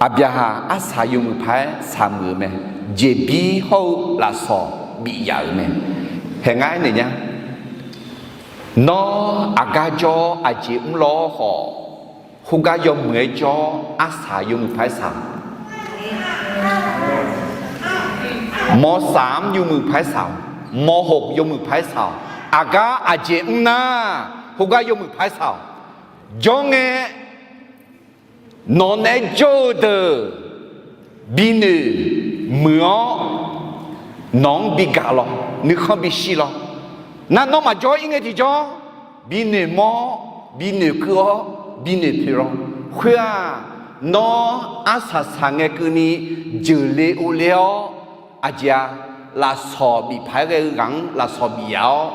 Aqbyaqhaq arsaq yawmuiq paq-aer shaqmuiq-euq mae. Jeqbir hawr-eu lafsawq bif yaf-euq mae. Haeq ngar aernaeq nya. Nawr aqgar jawr-awr aqjeq mrlaw-awr khawf, khoergar yawmuiq-aer jawr-awr arsaq yawmuiq paq-aer shaq. Mawr saf-anr yawmuiq paq-aer shaq-awq. Mawr hoq yawmuiq paq-aer shaq-awq. Aqgar aqjeq mr nar, khoergar yawmuiq paq-aer shaq-awq. Jawr ngae, nawq naeq-aer jawr-eu deuq binoeq muiq-awr, nawq-anr bigaq lawq, nuikhanr bishir lawq. Nar nawr maqjawr-ir ngae tiqjawr, binoeq mawr-awr, binoeq keuv-awr, binoeq poeq lawq. Khoer-aq, nawr arsaq saq ngae keuvni jeuqle ovle-awr, aqjeq-a, lafsawq bif paq-aer ghae-eu ghaq-anr lafsawq bif yaf-awr,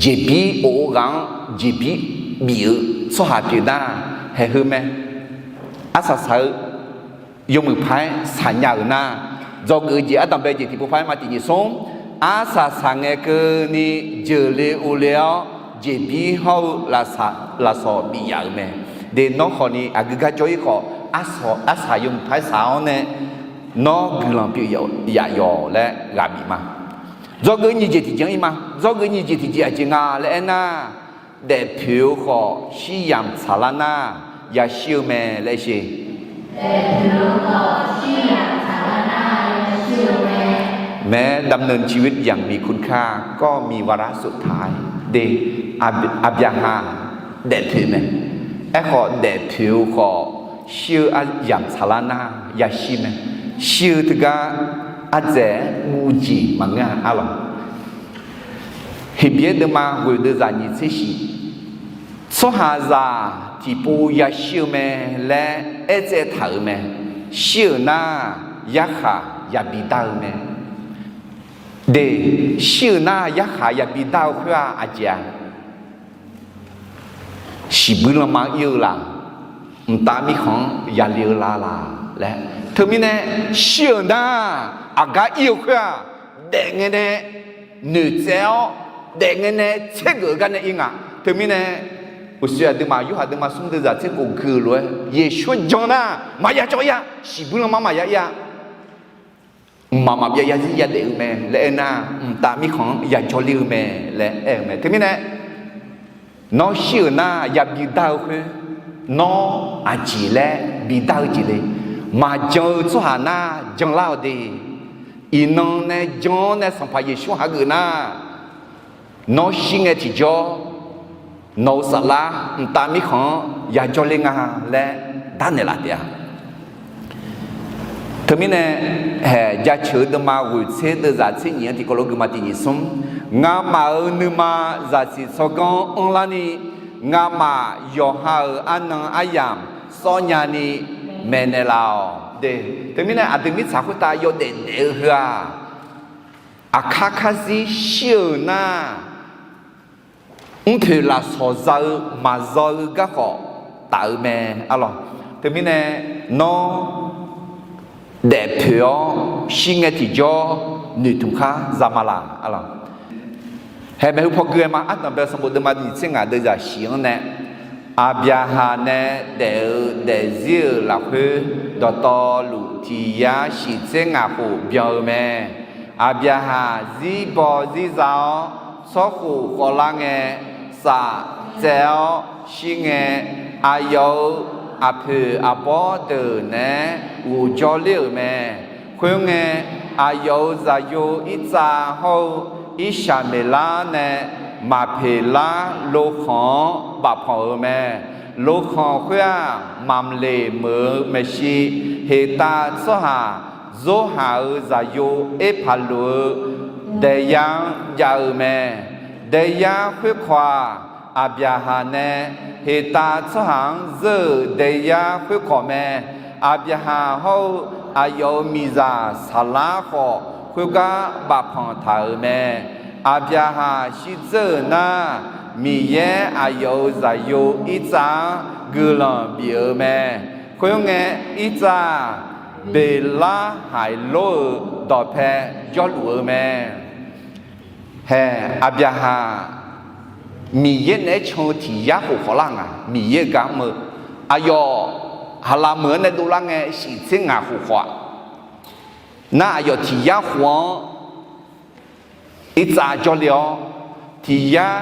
jeqbir of-eu ghaq-anr jeqbir bif-eu tsawrhaq pyeuf nar, haeq heu mae. Arsaq saq-eu yawmuiq paq-aer shaqnya-euq nar, dzawgeuf-eu jeq ardanqbae jeq tiqpov paq-aer ma tiq nyiq smr, arsaq saq ngae keuvni jeuqle ovle-awr, jeqbir hawr-eu lafsawq bif yaf-euq mae. De nawr khawfni aqgeu gar jawr-ir khawf, arsaq yawmuiq paq-aer shaq-awr nae, nawr guiqlanq pyeuf yaf yawq laer ghaq bif ma. Dzawgeuf nyiq jeq tiqjeq-anr ir ma. Dzawgeuf nyiq jeq tiqjeq aqjeq nga laer aernar, daefpoeq-eu khawf shir yamq tsaqlar nar, yashir-eu mae laer sher. Mae, ดำเนินชีวิตอย่างมีคุณค่าก็มีวาระสุดท้าย de, aqbyaqhaq daefpoeq mae. Aerkhawf daefpoeq-eu khawf shir-eu aryamq tsaqlar nar yashir mae. Shir-eu teugar ardzaeq-aer guv jeq maqngeur-a arlawq. Heqbyaer deuvma ghoeq deuvzaq nyiq tser shif, tsawrhaqzaq tiqpov yashir-eu mae laer aertsaev taq-euq mae. Shir-euq nar yarkhaq yabi dar-eu mae. De, shir-euq nar yarkhaq yabi dar-eu khoer-aq aqjeq-a? Shiqbuir lanma ir-eu la, mqtav mirkhanq-anr yale-eu la laq laer. Teumirnae shir-euq nar aqgar ir-eu khoer-aq, daefngae nae noeqtsaev-awr, daefngae nae tsergeuf-eu gar nae ir nga. Teumirnae uqshoe aqduimaf yorhaq deuvma smr deuvzaq tser khof gui-eu lof-aer Yeqsur-anr jan nar maqya cawv ir-a. Shiqbuir lanma maqya ir-a. Mqmaq maqbyav yarzir yadaef-eu mae laer aernar, mqtav mirkhanq-anr yajawr ler-eu mae laer aer-eu mae. Teumirnae nawr shir-euq nar yabi dar-eu khoer, nawr aqjeq laer bi dar-eu jeq le? Maqjan-eu tsawrhaq nar janlar-awq de. Iqnan nae jan-awr nae Sanqpaq Yeqsur hageuf nar, nawr shir ngae tiqjawr nawq-eu saflar mqtav mirkhanq-anr yajawr ler nga laer darnaeq laf taef-a. Teumirnae haeq jaceuq-eu deuvma ghoeq tser deuvzaq tser nyiq-anr tiqkawv lof gui ma tiq nyiq smr, ngamaf-euq nuima zaqsiq tsawrganr anrlar ni, ngamaf yawqha-euq arnan aryamq sawr nyani maeqnaeq laf-awq de. Teumirnae aqdui mirtsaq khoertav yawdaef daef-eu heu-aq, aqkar karzir shir-euq nar, mrpoeq lafsawq za-eu maqzaw-eu garkawv taf-eu mae arlawq. Teumirnae nawr daefpoeq-awr shir ngae tiqjawr noeqtmq khar za ma laq arlawq. Haeq maeqhu paw gui-aer ma, ardanqbae sanqbof deuvma nyiq tser ngaq deuvzaq shif-anr nae, Aqbyaqhaq nae daef-eu daefzir-euq lafkhoer dawqtawvluf tiq yar shif tser ngaq khof byan-eu mae. Aqbyaqhaq zir baw zir za-awr, tsawrkhof khawvlar ngae, saf tsaev-awr shir ngae, aqyawf-euq aqpoeq aqbawr deuq naeq-aer ghofjawr ler-euq mae. Khoerngae, aqyawf-euq zaqyo Irtsav hawr-eu Irshaqmeqlar nae Maqpeqlar lokhanq-anr bafpanq-euq mae. Lokhanq khoer-aq, Mamqleq meuq-eu maeqshi, Heqtav tsawrhaq Zorhaq-euq zaqyo Erpaqloq-eu daeyar-anr jav-eu mae. Daeyar khoerkawq-aq, Aqbyaqhaq nae Heqtav tsawrhaq-anr zeur-euq daeyar khoerkawq mae. Aqbyaqhaq hawr-eu aqyawf-euq miqzaq Saqlar khawf, khoergar bafpanq taq-euq mae. Aqbyaqhaq shirdzeur-euq nar, Miqyaer aqyawf-euq zaqyo Irtsav-anr guiqlanq bif-eu mae. Khoerngae, Irtsav-aq, Beqlarhaiqlor-euq dawqpae jawrluf-eu mae. Haeq, Aqbyaqhaq Miqyaer naeq-aer can-eu tiq yar khof khawflar nga. Miqyaer-euq gar mr-eu aqyawf Haqlaq meuq-anr nae dovlar ngae shif tser ngaq khof khawf-aq, nar aqyawf tiq yar khof-anr irtsav jawrle-awr, tiq yar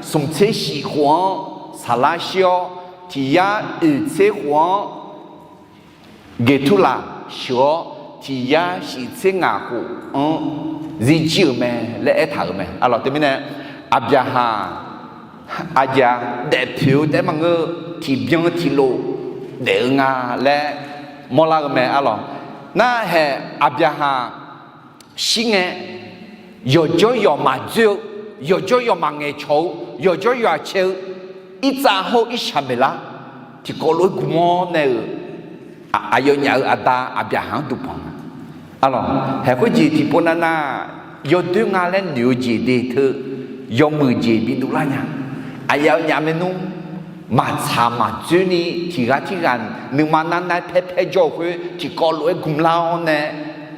smq tser shif khof-anr saqlar shir-awr, tiq yar oeq tser khof-anr geqturlaq sheuq-awr, tiq yar shif tser ngaq khof-anr zirjir-euq mae laer aertaq-euq mae. Arlawq teumirnae, Aqbyaqhaq aqjeq-aq daefpoeq-eu taef-aer maqngeur-eu, tiqbyan tiqlof daef-eu nga laer mawrlar-eu mae. Arlawq, narhaeq Aqbyaqhaq shir ngae, yawqjawr yawqmaf dzoer-eu, yawqjawr yawqmaf ngaeqcawq-eu, yawqjawr yawqha cae-eu, irtsav hawr-eu irshaq maeqlar tiqkawv lof-aer gmq-awr nae-euq aqyawfnyaf-euq aqda Aqbyaqhaq-anr duqpanq nga. Arlawq, haeq khoerjeq tiqpov navnav yawdoer nga laer noeq-eu jeq de teu, yawmuiq jeq bidov lar nya. Aqyawfnyaf maernmr maqtsaq maqdzoer ni tiq ghaq tirghaq nuima narnar-aer paer paer jawr-eu khoer tiqkawv lof-aer gmq lar-awr nae,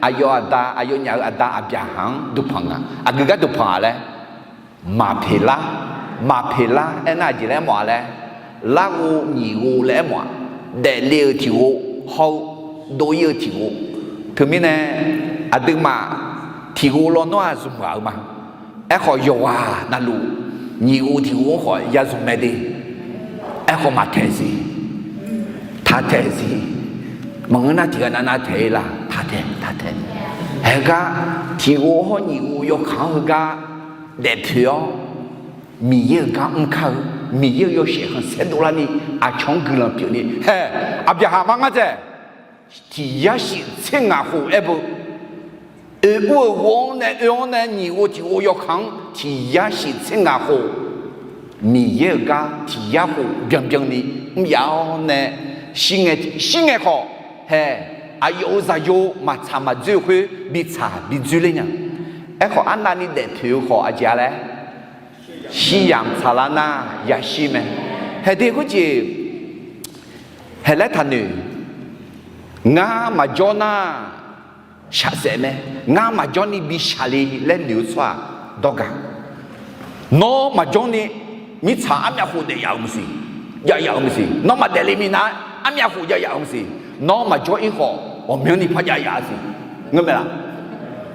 aqyawf aqda, aqyawfnyaf-euq aqda Aqbyaqhaq-anr duqpanq nga. Aqgeu gar duqpanq-a laer, maqpeq lar, maqpeq lar aernar aqjeq laer aermawf-a laer, larghov nyiq ghov laer aermawf-aq, daefle-euq tiq ghov hawr-eu dov-ir-eu tiq ghov. Teumirnae, aqduimaf tiq ghov lawnmr-aq zmq ghaq-eu ma. Aerkhawf, yawqghaq navluf nyiq ghov tiq ghov-anr khawf ya zmq mae de. Aerkhawf, maqtaeq siq, taqtaeq siq. Maqngeur nar, tiq ghaq navnav taeq-ir la? Taqtaeq, taqtaeq. Haeq gar, tiq ghov hawr nyiq ghov yawkaq-anr heugar daefpoeq-awr, Miqyaer-euq gar mr kar-eu, Miqyaer-euq yawshaef khanqsaer dovlarni, aqcawq-anr guiqlanq pyeufni, haeq, Aqbyaqhaq mar ngar dzaeq, tiq yar shif tser ngaq khof aer beu, oe ur-euq ghov-anr nae oe-anr nae nyiq ghov tiq ghov yawkaq-anr tiq yar shif tser ngaq khof, Miqyaer-euq gar tiq yar khof byanbyan ni mr yaf-awr nae, shir ngae, shir ngae khawf, haeq, aqyawf-euq zaqyo maqtsaq maqdzoer-eu khoer bitsaq bidzoer ler nya. Aerkhawf, arnavni daefpoeq-eu khawf aqjeq-a laer, shir yamq tsaqlar nar yashir mae. Haeq de khoerjeq, haeq laer taqnoeq, ngar maqjawr nar shaqsaef mae. Ngar maqjawr ni bi shaqle laer noeq-eu tsawrhaq dawrgaq. Nawr maqjawr ni mirtsaq armyav khof daef yaf-euq maqsiq, jav yaf-euq maqsiq. Nawr maqdaef le minav armyav khof jav yaf-euq maqsiq. Nawr maqjawr-ir khawf ghawqmyanrni par jav yaf-a siq. Ngeur mae laq?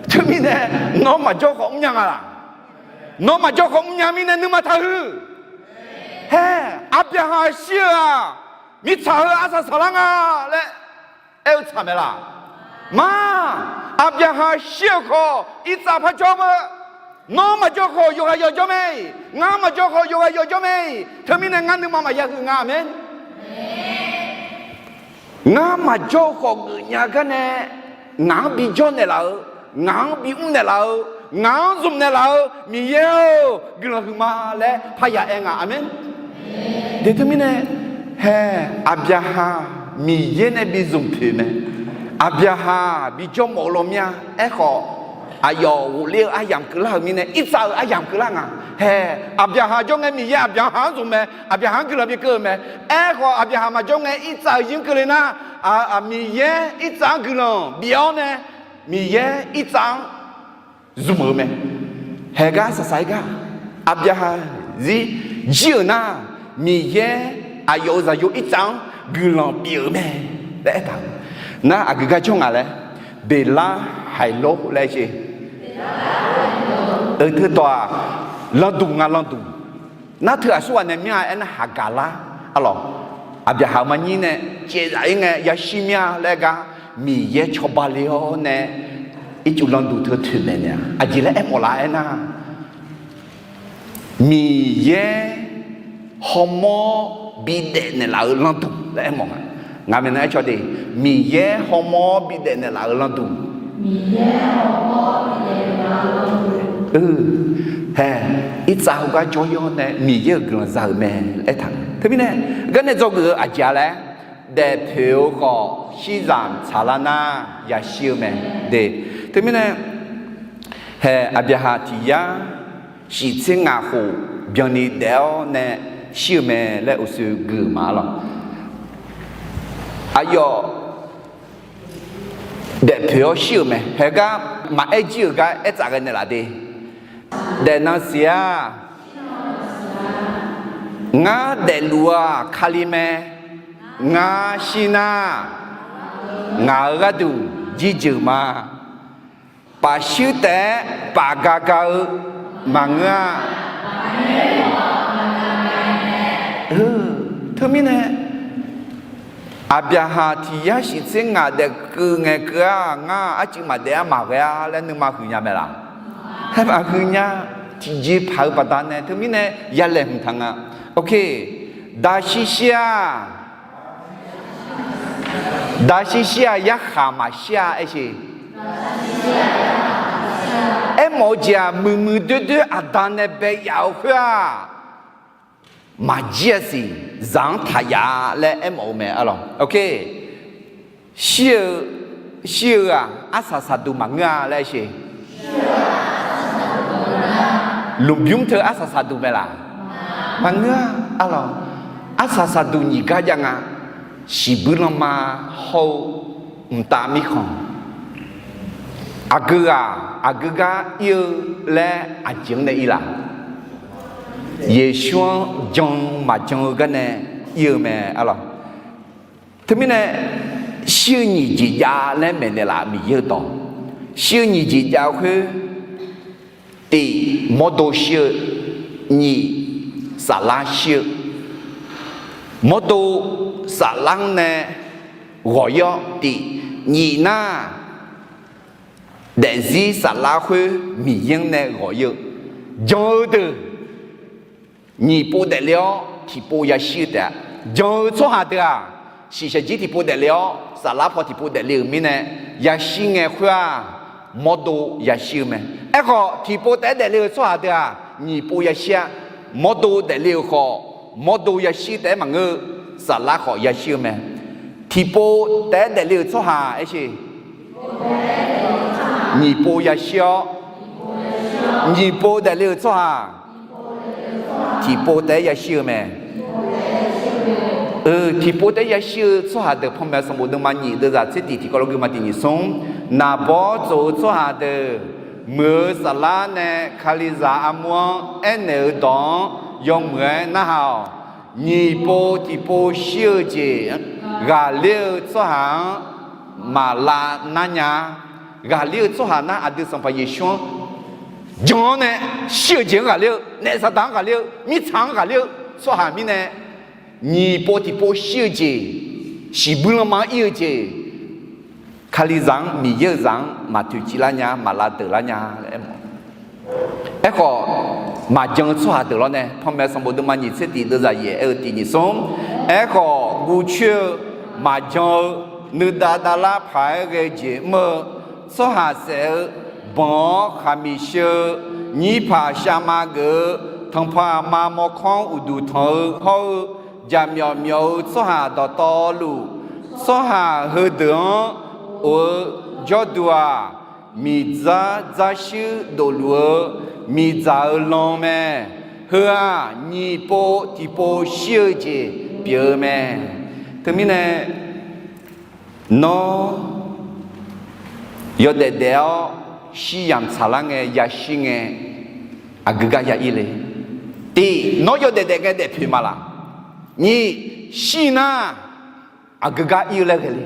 Teumirnae, nawr maqjawr khawf mrnya nga laq? Nawr maqjawr khawf mrnya mirnae nuima taqhuiq. Haeq, Aqbyaqhaq shir-eu-aq, mirtsaq heu arsaq saqlar nga laer aer-eu tsaq mae laq? Ma, Aqbyaqhaq shir-euq khawf irtsav par jawr-eu. Nawr maqjawr khawf yawqghaq yawqjawr mae. Ngar maqjawr khawf yawqghaq yawqjawr mae. Teumirnae ngar nuima maqya huiq nga. Aqmeq. Ngar maqjawr-eu khawf geufnya gar nae, ngaq-anr bijawr naeqlaf-eu, ngaq-anr bimr naeqlaf-eu, ngaq-anr zmq naeqlaf-eu Miqyaer-or, guiqlanq huiqma laer parya aer nga. Aqmeq. Deq teumirnae, haeq, Aqbyaqhaq Miqyaer nae bi zmq poeq mae. Aqbyaqhaq bijawr mawf-eu law mir-a. Aerkhawf, aqyawf ghofler-eu aryamq keuvlar-euq mirnae irtsav-euq aryamq keuvlar nga. Haeq, Aqbyaqhaq jawr ngae Miqyaer Aqbyaqhaq-anr zmq mae. Aqbyaqhaq-anr guiqlanq bi keuv-eu mae. Aerkhawf, Aqbyaqhaq maqjawr ngae irtsav-euq yir keuvle nar, Miqyaer irtsav-anr guiqlanq bif-awr nae, Miqyaer irtsav-anr zmq-euq mae. Haeq gar saqsaq-aer gar, Aqbyaqhaq zir jir-euq nar, Miqyaer aqyawf-euq zaqyo irtsav-anr guiqlanq bif-euq mae laer aertaq-euq. Nar aqgeu gar jawr nga laer, Beqlar haiq lor laer aer-eu. Teudawq-aq, landuq nga landuq. Nar teu aqsurghaq nae myanr-a aernar, haqgaq lar. Arlawq, Aqbyaqhaq maqnyir nae caevzaf-ir ngae yashir myanr-a laer gar, Miqyaer cawba le-awr nae ircuf landuq teu toeqmaeq naeq-a. Aqjeq laer aermawf laf aernar, Miqyaer hawmawr bidaef naeqlaf-euq landuq laer aermawf nga. Ngaq maeqnan aer caw de, Miqyaer hawmawr bidaef naeqlaf-euq landuq. Haeq, irtsav heugar jawr-ir-awr nae Miqyaer-euq guiqlanq za-euq mae laer aertaq. Teumirnae, garnae dzawgeuf-eu aqjeq-a laer, daefpoeq-eu khawf shirzaq tsaqlar nar yashir-eu mae. De, teumirnae, haeq, Aqbyaqhaq tiq yar shif tser ngaq khof byanni daef-awr nae shir-eu mae laer uqshoe gui-euq ma lawq. Aqyawf daefpoeq-awr shir-euq mae. Haeq gar maqaer jir-euq gar aertsaf ghae naeqlaf de. Daefnan siq-a. Ngar daefluf-aq Kali mae. Ngar shir nar, ngaq-euq gharduq jirjeuq ma. Paf shuir taef-aer paf ga ga-eu maqngeur-a. Teumirnae, Aqbyaqhaq tiq yar shif tser ngaq daef keuv ngae keuv-aq, ngar arcuiv maqdaef-a maqghae-a laer nuima huiq nya mae laq? Haer maqhuiq nya. Tiqjeqpaq-eu baqdanae teumirnae ya laeqhmq taq nga. Ok, daqshir shir-a. Daqshir shir-a, yarkhaq maqshir-a aer sheq. Aermawf-eu jeq-aq, muiqmuiq doerdoer aqda nae bae yaf-eu khoer-aq, maqjir-a siq, zaq-anr taq yaf-a laer aermawf-eu mae arlawq. Ok, shir-eu, shir-eu-aq arsaq saqduq maqngeur-a laer aer sheq. Lmqbymr teu arsaq saqduq mae laq? Maqngeur-a arlawq. Arsaq saqduq nyiq gar jav nga. Shiqbuir lanma hawr-eu mqtav mirkhanq, aqgeu ghaq aqgeu gar ir-eu laer aqjeq-anr nae ir laf? Yeqsur-anr jan maqjan-eu garnae ir-eu mae arlawq. Teumirnae, shir-eu nyiq jeq jav laer maeqnaeq laf, Miqyaer-eu dawq. Shir-eu nyiq jeq jav khoer, tiq, mawrdo shir-eu, nyiq, saflar shir-eu. Mawrdo saflar-anr nae ghawq ir-awr tiq, nyiq nar, daefzir saflar khoer Miqyaer-anr nae ghawq ir-eu. Jan-eu deuq nyiq pov daefle-awr tiqpov yashir-eu taef-a. Jan-eu tsawrhaq deuq-aq, shiqshaq jir tiqpov daefle-awr saflar paw tiqpov daefle-euq mirnae, yashir ngae khoer-aq, mawrdo yashir-eu mae. Aerkhawf, tiqpov taef-aer daefle-eu tsawrhaq deuq-aq, nyiq pov yashir-a. Mawrdo daefle-euq khawf, mawrdo yashir taef-aer maqngeur-eu, saflar khawf yashir-eu mae. Tiqpov taef-aer daefle-euq tsawrhaq aer sheq, nyiq pov yashir-awr, nyiq pov daefle-euq tsawrhaq tiqpov taef-aer yashir-eu mae. Eu, tiqpov taef-aer yashir-eu tsawrhaq deuq, Panmaeq sanqbof deuvma nyiq deuvzaq tser tiq tiqkawv lof geuma tiq nyiq smr, naqbawr tsof-eu tsawrhaq deuq, muiq-eu saflar nae Kalizaq armur-anr aernaeq-eu dawq-anr yawmuiq-aer narhaq-awq. Nyiq pov tiqpov shir-eu jeq ghaqler-eu tsawrhaq-anr maqlav nar nya-a. Ghaqler-eu tsawrhaq nar aqdui Sanqpaq Yeqsur-anr jan-awr nae shir-eu jeq-anr ghaqler-eu, naef saqdaq-anr ghaqler-eu, mirtsaq-anr ghaqler-eu tsawrhaq mirnae, nyiq pov tiqpov shir-eu jeq, shiqbuir lanma-anr ir-eu jeq, Kalizaq-anr, Miqyaer-euq zaq-anr maqtoeqciv lar nya, maqlav deuq lar nya laer aermawf. Aerkhawf, maqjan-eu tsawrhaq deuq lawr nae, Panmaeq sanqbof deuvma nyiq tser tiq deuvzaq yaef aer-eu tiq nyiq smr. Aerkhawf, guv coer-eu maqjan-eu, nuidav davlar paq-aer ghae-eu jeq mr-eu, tsawrhaq saef-eu, banq-awr khaqmiq sheu-eu, nyirpaq shavma geuf-eu, tanqpanq aqma mawrkawr-anr uqduq tanq-eu hawr-eu, jaqmyawf myawf-eu tsawrhaq dawqtawvluf, tsawrhaq heudeuq-anr of-eu jawrduq-aq, miqdzar dzarshuir dofluf-eu miqdzaq-eu lan mae. Heu-aq, nyiq pov tiqpov shir-eu jeq pyeuf-eu mae. Teumirnae, nawr yawdaef daef-awr shir yamq tsaqlar ngae, yashir ngae, aqgeu gar ya ir le? Tiq, nawr yawdaef daef ngae daefpoeq ma laq? Nyiq, shir nar aqgeu gar ir-eu laer ghae le?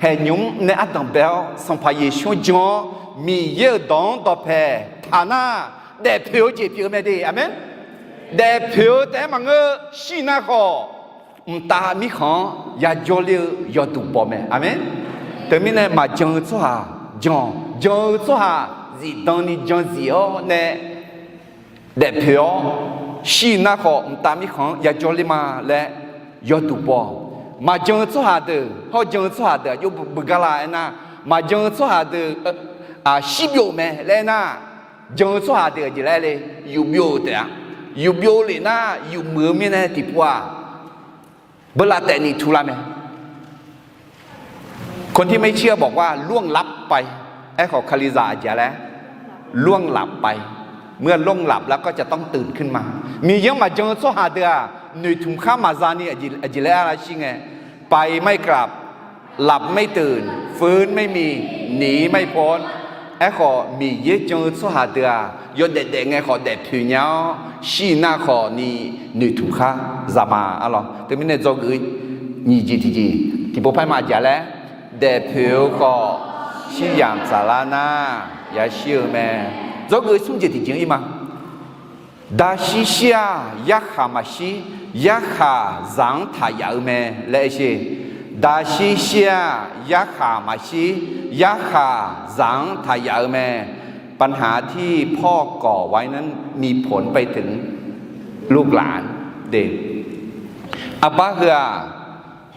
Haeqnymr nae ardanq bae-awr Sanqpaq Yeqsur-anr jan-awr Miqyaer-euq dawq-anr dawqpaeq taq nar, daefpoeq-eu jeq pyeuf-eu mae de. Aqmeq. Daefpoeq-eu taef-aer maqngeur, shir nar khawf mqtav mirkhanq-anr yajawr ler-eu yawduq baw mae. Aqmeq. Teumirnae maqjan-eu tsawrhaq jan-awq. Jan-eu tsawrhaq zifdan ni jan zif-awr nae daefpoeq-awr, shir nar khawf mqtav mirkhanq-anr yajawr ler ma laer yawduq baw-awq. Maqjan-eu tsawrhaq deuq, hawr jan-eu tsawrhaq deuq aqjox beugar la aernar, maqjan-eu tsawrhaq deuq, shir byov mae laer aernar, jan-eu tsawrhaq deuq aqjeq laer le, yuf byov-eu taef-a. Yuf byov lef nar, yuf muiq-eu mirnae tiqpov-aq, beulavtaef ni tular mae. คนที่ไม่เชื่อบอกว่า ล่วงลับไป Aerkhawf Kalizaq aqjeq laer, ล่วงลับไป เมื่อ ล่วงลับแล้วก็จะต้อง ตื่นขึ้นมา Miqyaer-anr maqjan-eu tsawrhaq deuq-aq, noeqtmq khar maqza ni aqjeq laer arla shir ngae, ไปไม่กลับ หลับไม่ตื่น ฟื้นไม่มี หนีไม่พ้น Aerkhawf Miqyaer jan-eu tsawrhaq deuq-aq, yawdaef daef ngae khawf daefpoeq nya-awr, shir nar khawf ni noeqtmq khar za ma arlawq. Teumirnae dzawgeuf nyiq jeq tiqjeq tiqpov par-aer ma aqjeq laer, daefpoeq-eu khawf shir yamq tsaqlar nar yashir-eu mae. Dzawgeuf smr jeq tiqjeq-anr ir ma. Daqshir shir-aq yarkhaq maqshir, yarkhaq zaq-anr taq yaf-eu mae laer aer sher. Daqshir shir-aq yarkhaq maqshir, yarkhaq zaq-anr taq yaf-eu mae. ปัญหาที่พ่อก่อไว้นั้นมีผลไปถึงลูกหลาน de. Aqbar heu-aq,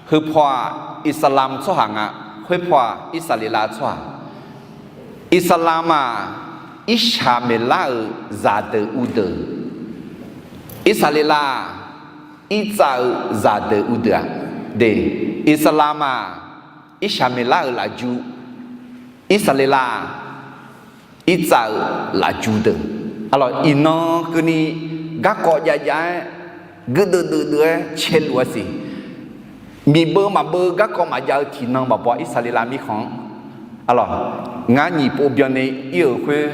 heu paw-aq Iqsaqlamq tsawrhaq nga, khoer paw-aq Irsaqleqlav tsawrhaq. Iqsaqlamq-aq, Irsaqmeqlar-euq zaqdeuq uvdeuq, Irsaqleqlav-aq, Irtsav-eu zaqdeuq uvdeuq-aq, de. Iqsaqlamq-aq, Irsaqmeqlar-euq lafju, Irsaqleqlav-aq, Irtsav-eu lafju deuq. Arlawq, iqnan keuvni garkawv jav jav-aer, guirdeuv deuv deuv-aer caeluf-a siq. Miqbeuv maqbeuv garkawv maqjav-eu tiqnan maqbaw Irsaqleqlav mirkhanq-anr. Arlawq, ngar nyiq pov byanni ir-euq khoer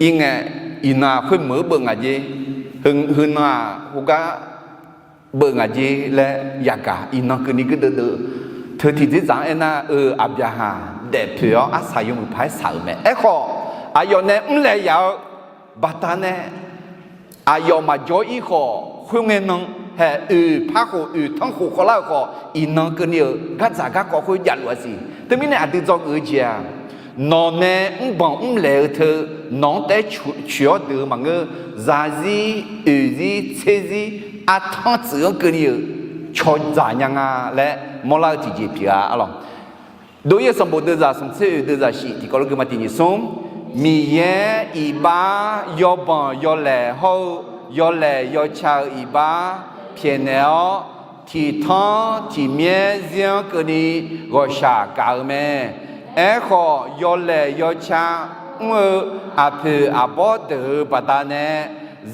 ir ngae, iqnan-aq khoermeuq-anr beuv ngaq jer, heunan-aq khoergar beuv ngaq jer laer yagaq iqnan keuvni guirdeuv deuv. Teu tiqdzerdzaq-anr aernar-eu, Aqbyaqhaq daefpoeq-awr arsaq yawmuiq paq-aer saq-euq mae. Aerkhawf, aqyawf nae mrlaeq yaf-eu baqdanae, aqyawf maqjawr-ir khawf, khoerngae nan hae oeq par khof oeq tanr khof khawvlar-euq khawf, iqnan keuvni-euq gardzaq garkawv khoer javluf-a siq. Teumirnae aqdui dzawgeuf-eu jeq-aq, nawq nae mrbanq mrlaeq-eu teu, nawq-anr taef-aer coeq-awr deuq-eu maqngeur. Zarzir, oeqzir, tserzir, artanr tsuif-anr keuvni-euq cawdzaq nya nga laer mawrlar-eu tiqjeq pyeuf-a. Arlawq, Dof-ir-eu sanqbof deuvzaq smq tser oeq deuvzaq shif tiqkawv lof gui ma tiq nyiq smr. Miqyaer iqbax yawbanq yawlaeq hawr-eu yawlaeq yawca-eu iqbax pyaeqnaeq-awr, tiqtanr tiqmyaer zir-anr keuvni ghawqshaq gaq-eu mae. Aerkhawf, yawlaeq yawca mr-eu aqpoeq aqbawr deuq-euq baqdanae,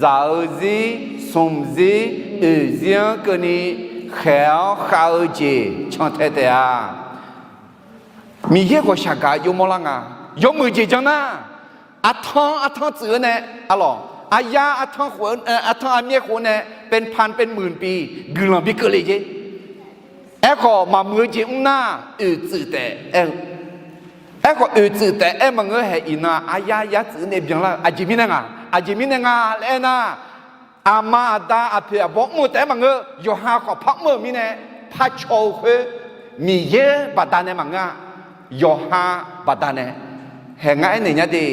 zaq-eu zir, smq zir, oeq zir-anr keuvni khaeq-awr khav-eu jeq cantae taef-a. Miqyaer ghawqshaq gaq-eu jov mawrlar nga. Yawmuiq jeq jan nar, artanr artanr tsuif-eu nae, arlawq, aryar artanr khof, artanr armyaer khof nae เป็นพันเป็นหมื่นปี guiqlanq bi keuvle jer. Aerkhawf, maqmuiq-eu jeq mr nar, oeqtsuif taef aer-eu. Aerkhawf, oeqtsuif taef aer maqngeur hae iqnan aryar yar tsuif nae byanlar-eu aqjeq mirnae nga. Aqjeq mirnae nga laer aernar, aqma aqda aqpoeq aqbawr mr-eu taef-aer maqngeur, yawqha khawf par mr-euq mirnae, par caw-eu khoer, Miqyaer baqdanae maqngeur-a. Yawqha baqdanae, hae ngar aernaeq nya de,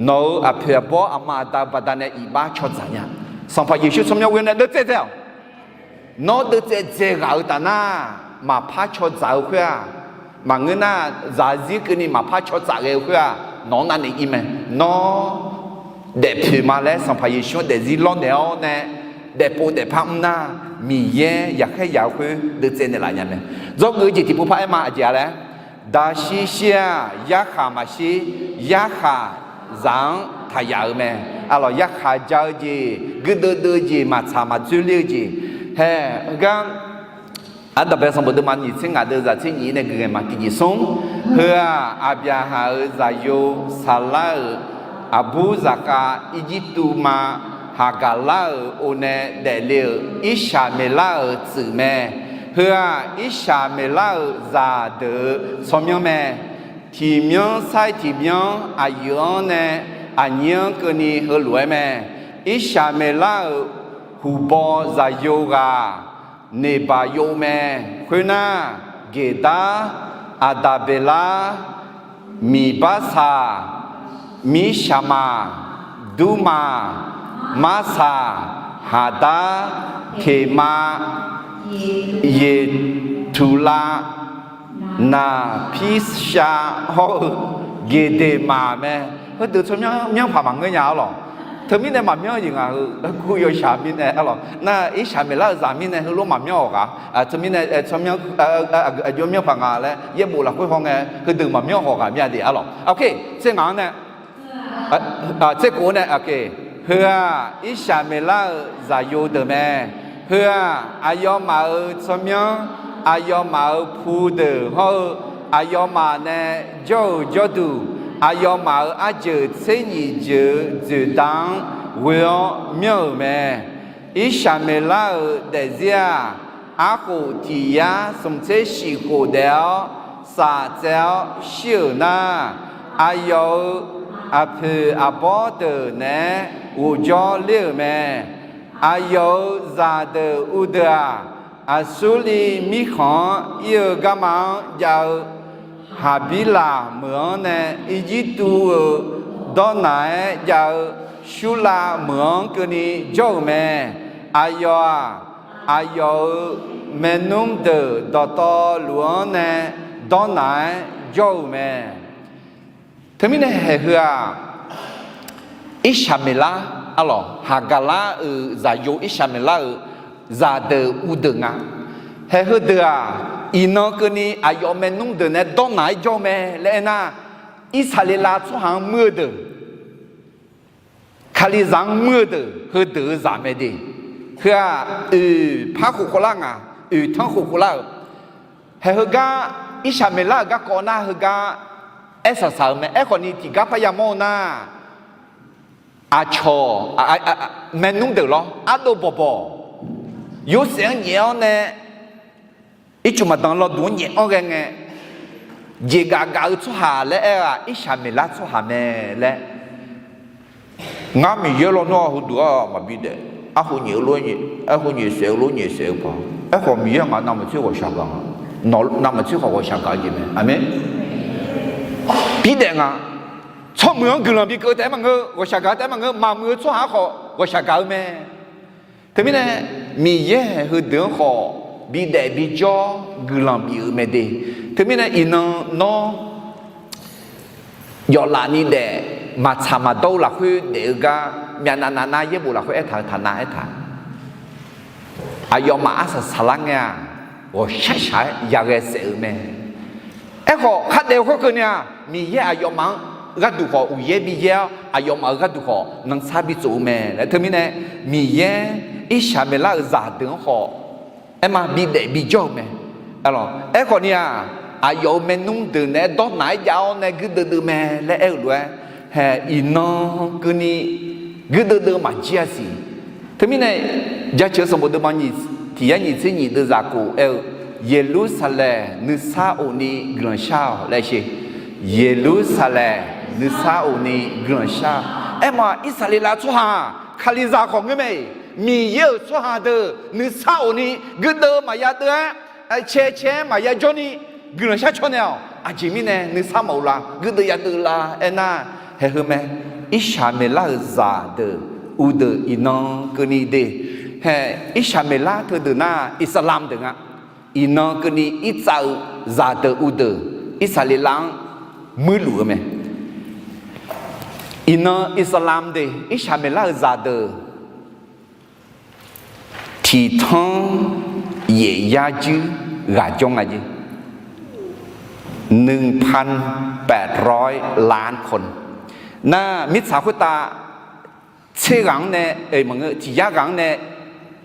nawq-euq aqpoeq aqbawr aqma aqda-eu baqdanae iqbax cawdzaq nya. Sanqpaq Yeqsur tsawrmyanr ghoe nae deuvtsaev dzae-awq. Nawr deuvtsaev dzaeq ghaq-eu taf nar, maqpar cawdzaq-eu khoer-aq, maqngeur nar, zaqzir keuvni maqpar cawdzaq ghae-eu khoer-aq, nawq-anr navnaeq ir mae. Nawr daefpoeq ma laer Sanqpaq Yeqsur-anr daefzir lawrnaeq-awr nae, daefpov daefpar mr nar, Miqyaer yaqkhaer yaq-eu khoer deuvtsaev naeqlaf nya mae. Dzawgeuf-eu jeq tiqpov par-aer ma aqjeq-a laer, daqshir shir-aq yarkhaq maqshir, yarkhaq zaq-anr taq yaf-eu mae. Arlawq, yarkhaq ja-eu jeq, guirdeuv deuv-eu jeq, maqtsaq maqdzoerler-eu jeq, hae, heugar Aqdaq bae sanqbof deuvma nyiq tser ngaq deuvzaq tser nyiq nae guiqlanq ma tiqjeq smr. Heu-aq, Aqbyaqhaq-euq zaqyo Saqlar-euq aqbur zaqkhav Irjirtuv ma Haqgaqlar-euq o nae daefle-euq Irsaqmeqlar-euq tsuif mae. Heu-aq, Irsaqmeqlar-euq zaqdeuq-euq tsawrmyanr mae. Tiqmyanr sair tiqmyanr aqyuif-anr nae aqnyir-anr keuvni heulof-aer mae. Irsaqmeqlar-euq huqbaw zaqyo ghaq Neqbaqyov mae. Khoernar, Geqdar, Aqdaqbeqlar, Miqbarsaq, Mirshaqmaq, Durmaq, Marsaq, Haqdar, Teqmav, Yeqtuqlav, Naqpirshav hawr-eu Geqdeqmaq mae. Khoerdeuq tsawrmyanr myanrpaq maqngeur nya arlawq. Teumirnae maqmyanr-eu jeq ngaq heu gur yawshaq mirnae arlawq. Nar Irsaqmeqlar-euq zaq mirnae heulof maqmyanr-awq ghaq. Teumirnae tsawrmyanr aqjox myanrpaq nga laer yaerbof lafkhoer hawngae heudeuq maqmyanr hawq ghaq mir-a de arlawq. Oke, tser ngaq-anr nae tser kof-anr nae, oke. Heu-aq, Irsaqmeqlar-euq zaqyo deuq mae. Heu-aq, aqyawfmaf-euq tsawrmyanr, aqyawfmaf-euq pu deuq hawr-eu, aqyawfmaf nae jawr-euq jawrduq, aqyawfmaf-euq arjeuq tser nyiq jeuq-eu dzoeqda-anr ghoe-awr myanr-euq mae. Irsaqmeqlar-euq daefzir-aq, Arkhof tiq yar smq tser shif khof daef-awr saf tsaev-awr shir-euq nar, aqyawf-euq aqpoeq aqbawr deuq naeq-aer ghofjawr ler-euq mae. Aqyawf-euq zaqdeuq uvdeuq-aq, Aqsurliv mirkhanq-anr ir-eu garma-anr jav-eu Haqbirlaq meuq-anr nae, Irjirtuv-euq dawrnaq-aer jav-eu Surlav meuq-anr keuvni jawr-euq mae. Aqyawf-aq, aqyawf-euq maernmr deuq dawqtawvluf-anr nae dawrnaq-aer jawr-euq mae. Teumirnae haeq heu-aq, Irsaqmeqlar, arlawq, Haqgaqlar-euq zaqyo Irsaqmeqlar-euq zaqdeuq uvdeuq nga. Haeq heudeuq-aq, iqnan keuvni aqyawf maernmr deuq nae dawrnaq-aer jawr-eu mae laer aernar, Irsaqleqlav tsawrhaq-anr muir-eu deuq, Kalizaq-anr muir-eu deuq, heudeuq-euq zaq mae de. Heu-aq, oeq par khof khawvlar nga, oeq tanr khof khawvlar-euq. Haeq heugar, Irsaqmeqlar-euq garkawv nar heugar aer saqsaq-eu mae. Aerkhawfni tiqgar parya mawr-eu nar, aqcawq, maernmr deuq lawr, ardov bawqbawq, yorsaef-anr nyaef-awr nae, ircuf maqdan lawduq-anr nyaef-anr ghae ngae, jeqgaf gaf-eu tsawrhaq laer aer-eu-aq, Irsaqmeqlar tsawrhaq mae laer. Ngar Miqyaer lawnmr-a heuduq-aq maqbi daef, arhu nyaef-eu lof, arhu nyaef saef-eu lof nyaef saef-eu paq. Aerkhawf Miqyaer ngaq navmaqtser ghawqshaq gaq nga. Nawq navmaqtser khawf ghawqshaq gaq-eu jeq mae. Aqmeq. Bidaef nga. Tsawrmuiq-anr guiqlanq bikeuv taef-aer maqngeur, ghawqshaq gaq taef-aer maqngeur, maqmuiq-eu tsawrhaq-anr khawf ghawqshaq gaq-eu mae. Teumirnae Miqyaer heudeuq-anr khawf bidaef bijawr guiqlanq bif-euq mae de. Teumirnae iqnan nawr yawflaf ni daef, maqtsaq maqdawr-eu lafkhoer daef-eu gar myavnav navnar yaerbof lafkhoer aertaq-eu taqnav aertaq. Aqyawfmaf arsaq saqlar ngae-aq, ghawqshaq shaq-aer yaghae saef-euq mae. Aerkhawf khardaef-eu khoerkeuvni-aq, Miqyaer aqyawfmaf-anr gharduq khawf uqyaer biyaer-awr, aqyawfmaf-euq gharduq khawf nanrsar bitsof-eu mae laer. Teumirnae Miqyaer Irsaqmeqlar-euq zaqdeuq-anr khawf aerma bidaef bijawr-eu mae. Aerkhawfni-aq, aqyawf-euq maernmr deuq naeq-aer dawrnaq-aer jav-awr nae guirdeuv deuv mae laer aer-euq lof-aer, hae iqnan keuvni guirdeuv deuv maqjir-a siq. Teumirnae Jaceuq sanqbof deuvma tiq yar nyiq tser nyiq deuvzaq kof aer-eu, Yeqlursaqlaeq nuisar of ni guiqlanq shar-awq laer sher. Yeqlursaqlaeq nuisar of ni guiqlanq shar. Aerma Irsaqleqlav tsawrhaq-aq, Kalizaq khawf ngeur mae-iq, Miqyaer-euq tsawrhaq deuq nuisar of ni guirdeuv maqya deuv-aer, cae cae-aer maqya jawr ni guiqlanq shar caw naeq-awq. Aqjeq mirnae nuisar maqof la, guirdeuv ya deuv la aernar, hae heu mae. Irsaqmeqlar-euq zaqdeuq uvdeuq iqnan keuvni de. Hae, Irsaqmeqlar teudeuq nar Iqsaqlamq deuq nga. Iqnan keuvni irtsav-eu zaqdeuq uvdeuq Irsaqleqlav-anr muirluf-eu mae. Iqnan Iqsaqlamq de, Irsaqmeqlar-euq zaqdeuq tiqtanr yaef yar juir ghaq jawr nga jer. หนึ่งพันแปดร้อยล้านคน nar, mirtsaq khoertav tser ghaq-anr nae, maqngeur, tiq yar ghaq-anr nae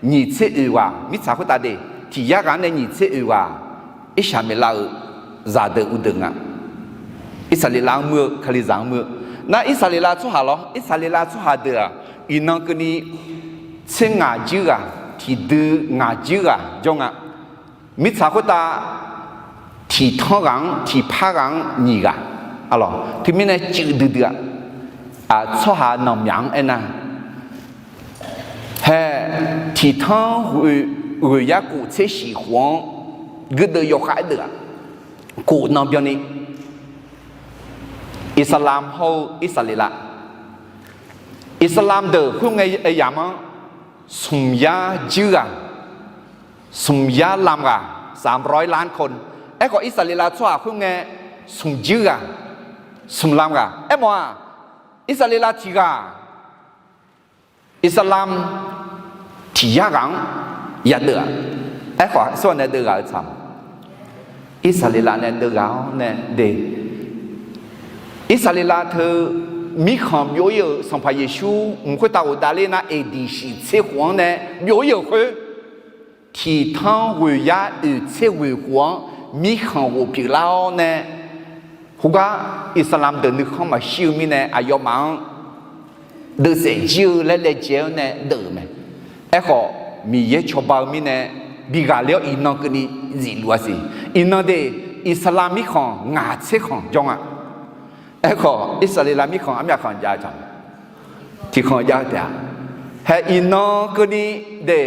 nyiq tser oeq ghaq, mirtsaq khoertav de, tiq yar ghaq-anr nae nyiq tser oeq ghaq, Irsaqmeqlav-euq zaqdeuq uvdeuq nga. Irsaqleqlav-anr muir-eu, Kalizaq-anr muir-eu. Nar Irsaqleqlav tsawrhaq lawr, Irsaqleqlav tsawrhaq deuq-aq, iqnan keuvni tser ngaq juir ghaq, tiqdui ngaq juir ghaq jawr nga. Mirtsaq khoertav tiqtanr ghaq-anr, tiqpar ghaq-anr nyiq ghaq. Teumirnae cuif duidui-a. Tsawrhaq nanqmyaq-anr aernar, hae, tiqtanr ghoeq yar kof tser shif khof-anr guirdeuv yawkhav-aer deuv-aq, kof nan byanni, Iqsaqlamq hawr-eu Irsaqleqlav, Iqsaqlamq deuq khoerngae yamq-anr smq yar juir ghaq, smq yar lam ghaq, สามร้อยล้านคน. Aerkhawf Irsaqleqlav tsawrhaq khoerngae smq juir ghaq, smq lam ghaq. Aermawf-aq, Irsaqleqlav tiq ghaq, Iqsaqlamq tiq yar ghaq-anr yadeuv-aq. Aerkhawf tsawrhaq nae deuv ghaq-eu tsaq, Irsaqleqlav nae deuv ghaq-awr nae de. Irsaqleqlav teu mirkhanq byov-ir-euq Sanqpaq Yeqsur mq khoertav ghofdav ler nar, eqdiq shiq tser khof-anr nae byov-ir-euq khoer, tiqtanr ghoeq yar oeq tser ghoeq khof-anr mirkhanq ghof pyeuflar-awr nae, khoergar Iqsaqlamq deuq nuikhanr maqshir-eu mirnae aqyawfmaf-anr deuvsaef jir-eu laer laejae-awr nae deuv-euq mae. Aerkhawf Miqyaer cawba-eu mirnae bi ghaqler-awr iqnan keuvni zifluf-a siq. Iqnan de, Iqsaqlaq mirkhanq ngaq tser khanq jawr nga. Aerkhawf, Irsaqleqlav mirkhanq armyav khanq jav-eu taq, tiq khanq jav-eu taef-a. Hae iqnan keuvni de,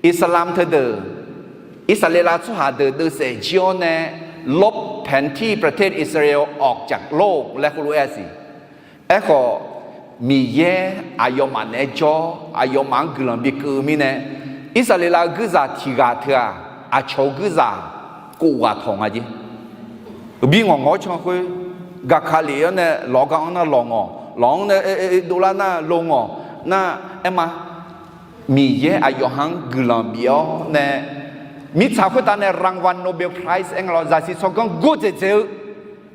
Iqsaqlaq teudeuq, Irsaqleqlav tsawrhaq deuq deuvsaef jir-awr nae ลบแผนที่ประเทศอิสราเอลออกจากโลก laer khoerlof-aer-a siq. Aerkhawf, Miqyaer aqyawfmaf naeq-aer jawr, aqyawfmaf-anr guiqlanq bikeuv-eu mirnae, Irsaqleqlav-eu guirzaq tiq ghaq teu-aq, aqcawq-eu guirzaq kof ghaq tawq nga jer. Bi ngawq ngawq-awr can khoer, gaqkaq lef-awr nae lawq-eu gar-anr nar lawq ngawq, lawq-anr nae dovlar nar lo ngawq nar, aer ma, Miqyaer aqyawf ha-anr guiqlanq bif-awr nae, mirtsaq khoertav nae รางวัล Nobel Prize aer nga lawr, zaqsiq tsawrganr gordzaeq dzaeq-eu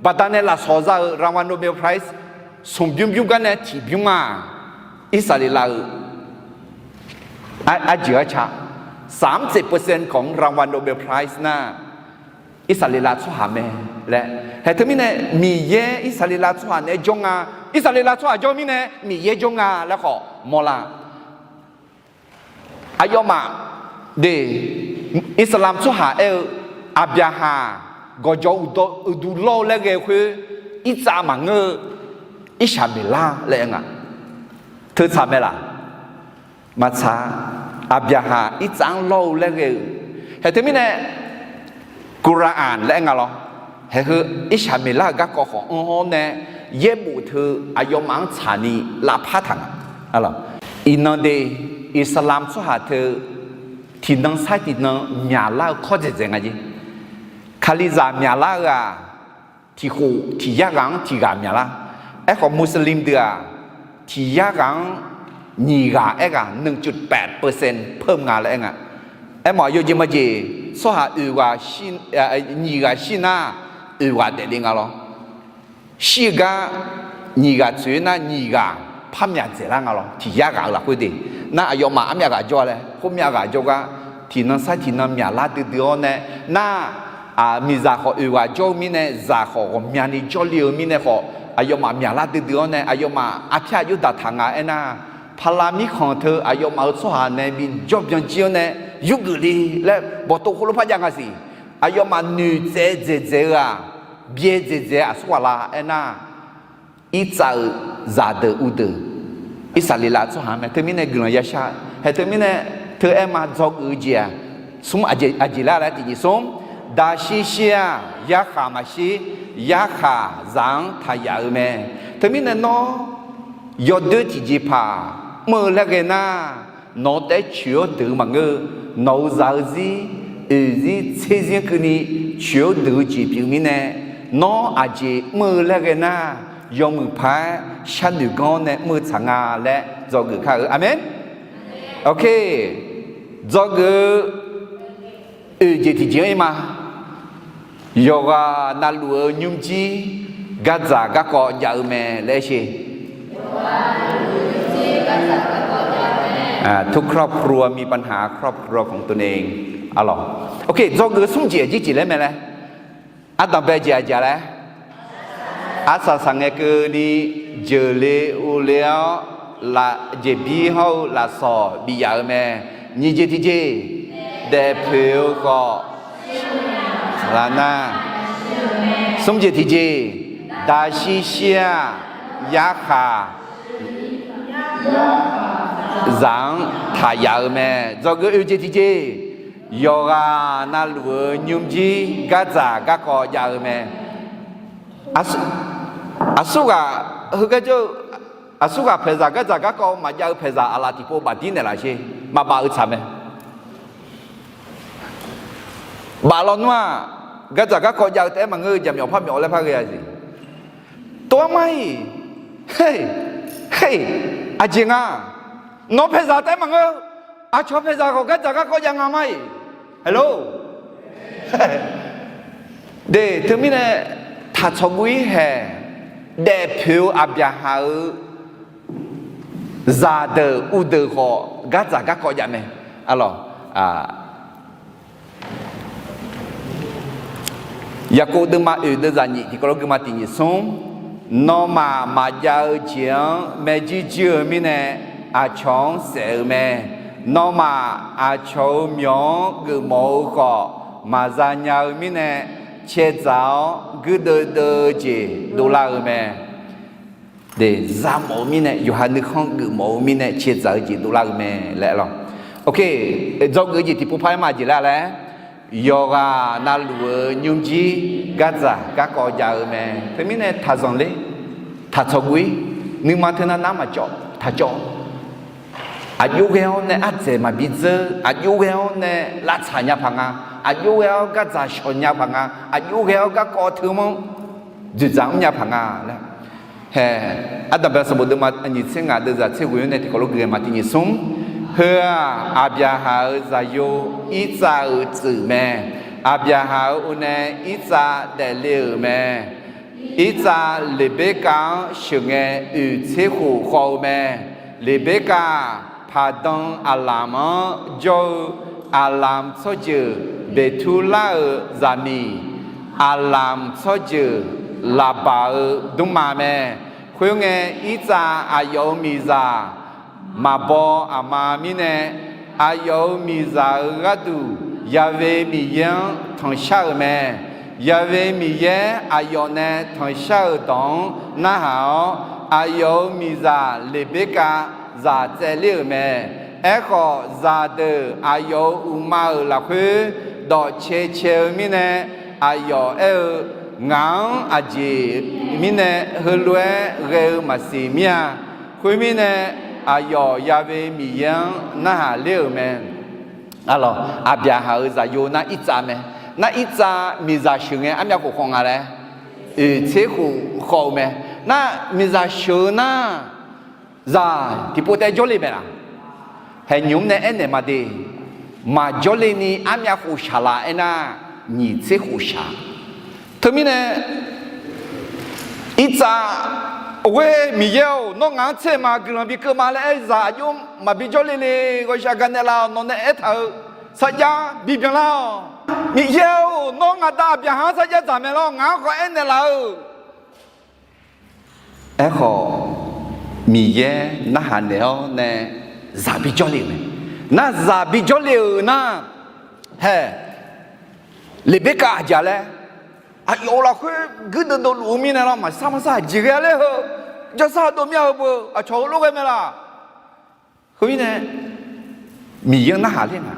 baqdanae lafsawq za-eu รางวัล Nobel Prize smq bymr bymr gar nae tiq bymr-aq, Irsaqleqlav-eu arjeuq arca สามสิบเปอร์เซ็นต์ ของรางวัล Nobel Prize nar, Irsaqleqlav tsawrhaq mae laer. Hae teumirnae Miqyaer Irsaqleqlav tsawrhaq naeq-aer jawr nga, Irsaqleqlav tsawrhaq jawr mirnae Miqyaer jawr nga laer khawf mawrlar. Aqyawfmaf de, Irsaqleqlav tsawrhaq aer-eu, Aqbyaqhaq gawqjawq uqdawq uqdu lawr-eu laer ghae-eu khoer, Irtsav maqngeur-eu, Irsaqmeqlar laer aer nga. Teutsaq mae laq? Maqtsaq. Aqbyaqhaq Irtsav-anr lawr-eu laer ghae-eu. Hae teumirnae กุรอาน laer aer nga lawr. Hae heu Irsaqmeqlar-euq garkawv khawf anr-awr nae, yaerbof teu aqyawfmaf-anr tsaqni lavpar taq nga. Iqnan de, Iqsaqlam tsawrhaq teu tiqnan sar tiqnan myaqlar-eu kawr dzaeqdzaeq nga jer. Kalizaq myaqlar-eu-aq, tiq khof tiq yar ghaq-anr tiq ghaq myaqlar. Aerkhawf Muslim deuq-aq, tiq yar ghaq-anr nyiq ghaq aer ghaq หนึ่งจุดแปดเปอร์เซ็นต์ เพิ่ม nga laer aer nga. Aermawf aqyawf jeq majeq, tsawrhaq oeq ghaq, nyiq ghaq shir nar, oeq ghaq daefle nga lawr. Shir-eu gar nyiq ghaq tsoeq nar, nyiq ghaq par myaq dzaeqlar nga lawr. Tiq yar ghaq-eu lafkhoer de, nar aqyawfmaf armyav ghaq jawr-a laer, khoer myav ghaq jawr gar, tiqnan sar tiqnan myaqlar duidui-awr nae, nar, miqzaq khawf oeq ghaq jawr-eu mirnae, zaq khawf ghawqmyani jawrle-eu mirnae khawf, aqyawfmaf myaqlar duidui-awr nae, aqyawfmaf arpyar aqjox daqtaq nga aernar, paqlaq mirkhanq teu aqyawfmaf-euq tsawrhaq nae bijawr byanjir-awr nae, yurgeuf le laer bawqtov khoerlof par jav nga siq. Aqyawfmaf noeqtsaev dzaeqdzaeq-eu-aq, byaev dzaeqdzaeq aqsur ghaq la aernar, Irtsav-euq zaqdeuq uvdeuq, Irsaqleqlav tsawrhaq mae. Teumirnae guiqlanq yashar-eu hae. Teumirnae teu aer ma, dzawgeuf-eu jeq-aq, smr aqjeq lar laer tiqjeq smr, daqshir shir-aq yarkhaq maqshir, yarkhaq zaq-anr taq yaf-eu mae. Teumirnae nawr yawdoer tiqjeqpaq mr-eu laer ghae nar, nawq-eu taef-aer coeq-awr deuq-eu maqngeur-eu, nawq-euq zaq-eu zir, oeq zir tser zir-anr keuvni coeq-awr deuq-eu jeq pyeuf mirnae, nawr aqjeq mr-eu laer ghae nar, yawmuiq paq-aer sharnoeq ganr-awr nae mr-eu tsaq nga laer dzawgeuf kar-eu. Aqmeq. Ok. Dzawgeuf-eu oeq jeq tiqjeq-anr ir ma. Yawqghaq navluf-eu nymrjir gardzaq garkawv jav-eu mae laer sher. ทุกครอบครัวมีปัญหาครอบครัวของตนเอง arlawq. Ok, dzawgeuf-eu smr jeq aqjeq jeq laer mae laer. Ardanqbae jeq aqjeq laer. Arsaq saqngae keuvni jeuqle urle-awr, jeqbir hawr-eu lafsawq bif yaf-eu mae. Nyiq jeq tiqjeq, daefpoeq-eu khawf, lar nar. Smr jeq tiqjeq, daqshir shir-aq yarkhaq zaq-anr taq yaf-eu mae. Dzawgeuf oeq jeq tiqjeq, yawqghaq navluf-eu nymrjir gardzaq garkawv jav-eu mae. Aqsur ghaq heugar jawr-eu, aqsur ghaq paeqzaq gardzaq garkawv maqjav-eu paeqzaq aqlaf tiqpov bafdir naeqlaf sher. Maqbaf-eu tsaq mae. Baf lawnmr-aq, gardzaq garkawv jav-eu taef-aer maqngeur-eu, jaqmyawf parmyawf laer par ghae-a jeq. Tov-aer mar-iq, aqjeq nga. Nawq paeqzaq taef-aer maqngeur, aqcawq paeqzaq khawf gardzaq garkawv jav nga mar-iq. Hello. De, teumirnae taqtsawq guv-ir haeq, daefpoeq-eu Aqbyaqhaq-euq zaqdeuq uvdeuq khawf gardzaq garkawv jav mae. Arlawq, Yaqkov deuvma oeq deuvzaq nyiq tiqkawv lof guima tiq nyiq smr, nawmaf maqjav-eu jeq-anr maerjuir juir-eu mirnae, aqcawq-anr saef-eu mae. Nawmaf aqcawq-euq myawq-anr geufmawf-eu khawf, maqza nya-eu mirnae, caevdzaq-awr guirdeuv deuv-eu jeq dovlar-eu mae. Zamawf-eu mirnae, yawqha nuikhanr geufmawf-eu mirnae caevdzaq-eu jeq dovlar-eu mae laer lawr. Ok, dzawgeuf jeq tiqpov par-aer ma jeq laer laer, yawqghaq navluf-eu nymrjir gardzaq garkawv jav-eu mae. Teumirnae taqzanq ler, taqtsawq guv-ir, nuima teunav nar maqcawv taqcawv. Aqjox ghae-awr nae ardzaeq maqbi dzeur, aqjox ghae-awr nae lavtsaq nya paq nga, aqjox ghae-awr gardzaq shawq nya paq nga, aqjox ghae-awr garkawv teu manr dzoeqdzaq mrnya paq nga laer. Hae, ardanqbae sanqbof deuvma nyiq tser ngaq deuvzaq tser ghoe-anr nae tiqkawv lof gui-aer ma tiq nyiq smr. Heu-aq, Aqbyaqhaq-euq zaqyo Irtsav-euq tsuif mae. Aqbyaqhaq-euq uqnae Irtsav daefle-euq mae. Irtsav Leqberkav-anr sheuqngae oeq tser khof khawv-eu mae. Leqberkav-aq, paqdan aqlamq-anr jawr-eu aqlamq tsawrjeuq Beqturlar-euq zaqmiq, aqlamq tsawrjeuq Laqbaq-euq dmrma mae. Khoerngae, Irtsav aqyawf-euq miqzaq maqbaw aqma mirnae, aqyawf-euq miqzaq-euq gharduq Ya'we Miqyaer-anr tanqshar-euq mae. Ya'we Miqyaer aqyawf nae tanqshar-euq dawq-anr narhaq-awr, aqyawf-euq miqzaq Leqberkav zaq tsaevler-euq mae. Aerkhawf, zaqdeuq aqyawf-euq uqma-euq lafkhoer dawqcae cae-eu mirnae, aqyawf aer-eu, Ngaq-anr aqjeq mirnae heulof-aer ghae-eu maqsiq mir-a. Khoermirnae, aqyawf Ya'we Miqyaer-anr narhaq ler-euq mae. Aqbyaqhaq-euq zaqyo nar Irtsav mae. Nar Irtsav miqzaq sheuqngae armyav khof khawv nga laer, oeq tser khof khawv-eu mae. Nar miqzaq sheuq-eu nar, zaq tiqpov taef jawrle mae laq? Haeqnymr nae aernaeq ma de. Maqjawrle ni armyav khof shaq laf aernar, nyiq tser khof shaq. Teumirnae, Irtsav, Oe, Miqyaer-or, nawr ngaq-anr tser ma guiqlanq bi keuv ma laer aer zaq aqjox maqbi jawrle le. Ghawqshaq gaqnaeq laf-awq, nawq nae aertaq-euq sarjax bibyan lar-awq. Miqyaer-or, nawr ngaq da Aqbyaqhaq-anr sarjax dzaq mae lawr, ngaq-anr khawf aernaeq laf-eu Aerkhawf, Miqyaer narhaq naeq-awr nae zaq bijawr le-euq mae. Nar zaq bijawr le-euq nar, hae, Leqberkav aqjeq laer, aqyawf-euq lafkhoer guirdeuv dovluf-eu mirnae lawr, maqsar maqsar jeqghae ler heu, jarsar dov mir-a heu beu, aqcawq heulof ghae mae laq. Khoermirnae, Miqyaer-anr narhaq ler nga.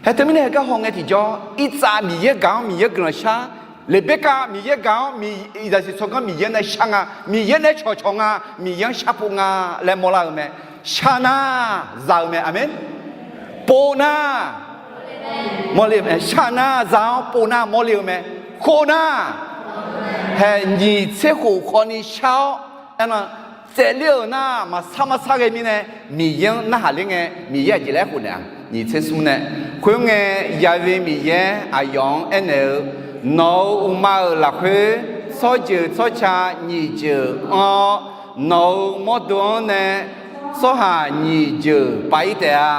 Hae teumirnae heugar hawngae tiqjawr, Irtsav Miqyaer gaq-anr Miqyaer guiqlanq shar, Leqberkav Miqyaer gaq-anr, zaqsiq tsawrganr Miqyaer nae shar nga, Miqyaer nae cawqcawq nga, Miqyaer-anr sharpov nga laer mawrlar-eu mae. Shar nar, za-eu mae. Aqmeq. Pov nar, mawrle-eu mae. Shar nar, za-awr pov nar mawrle-eu mae. Khof nar, hae nyiq tser khof khawfni shar-awr, aernar, tsaevler-euq nar maqsar maqsar ghae mirnae, Miqyaer-anr narhaq ler ngae, Miqyaer aqjeq laer aerkhof naeq-a. Nyiq tser smr nae, khoerngae, Ya'we Miqyaer aqyawf-anr aernaeq-eu, Nawq-euq uqma-euq lafkhoer tsawrjeuq tsawrca nyiq jeuq anr-awr, nawq-euq mawrdo-anr nae tsawrhaq nyiq jeuq pav-ir taef-a.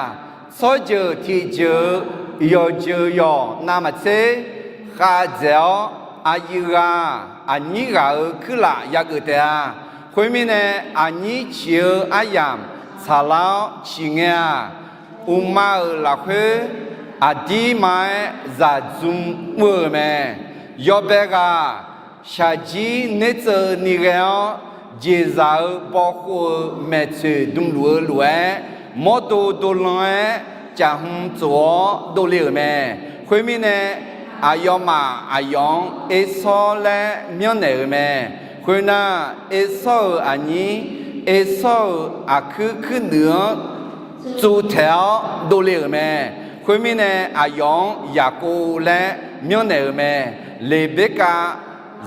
Tsawrjeuq tiqjeuq-eu yawqjeuq yawq navmaqtser khavdzaeq-awr, aqyuif ghaq aqnyir ghaq-euq kuirlaf yageuf taef-a. Khoermirnae, aqnyir ciq-eu aryamq tsaqlar-awr ciqngae-aq, uqma-euq lafkhoer aqdirma-aer zaqdzmr mr-eu mae. Yawbae ghaq shaqjir nertseuv ni ghae-awr, jeqzaq-eu bawkhov-eu maeqtsoeq dmluf-eu lof-aer, mawrdo dolan-aer caf hmq tsof-awr dovle-euq mae. Khoermirnae, aqyawfmaf aqyawf-anr Ersawr laer myanrnaeq-euq mae. Khoernar, Ersawr-euq aqnyir Ersawr-euq aqkuir kuirnuiv-anr tsuvtaeq-awr dovle-euq mae. Khoermirnae, aqyawf-anr Yaqkov laer myanrnaeq-euq mae. Leqberkav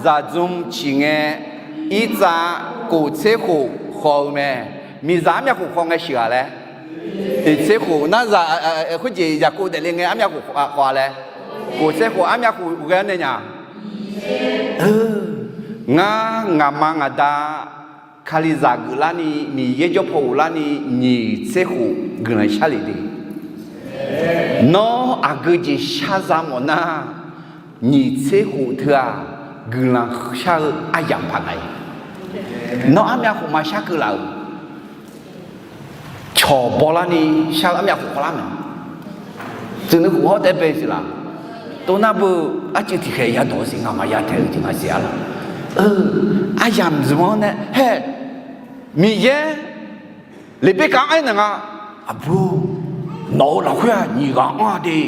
zaqdzmr ciqngae, Irtsav kof tser khof khawf-eu mae. Miqzaq armyav khof khawf ngae sheuq-aq laer, oeq tser khof nar zaq, khoerjeq Yaqkov daefle ngae armyav khof khawf-a laer, kof tser khof armyav khof ghae-anr nae nya. Ngar ngaqma ngaqda Kalizaq geuflarni, Miqyaer jawr paw ghoflarni nyiq tser khof guiqlanq shar lef de. Nawr aqgeu jeq shar za mawf nar, nyiq tser khof teu-aq, guiqlanq shar-eu aryamq paq nga-iq. Nawr armyav khof maqshar keuv laf-euq, caw Cawq bawlarni shar-eu armyav khof khawvlar mae. Teuqnui khof hawr taef-aer bae siq laf. Tov nar beu arcuiv tiqkhaeq yadawq-eu siq, nga'maf ya taeq-eu jeq nga siq arlawq. Aryamq zmq-anr nae hae, Miqyaer Leqberkav-anr aernaeq nga, Aqbur, nawq-euq lafkhoer-aq nyiq ghaq anr-a de.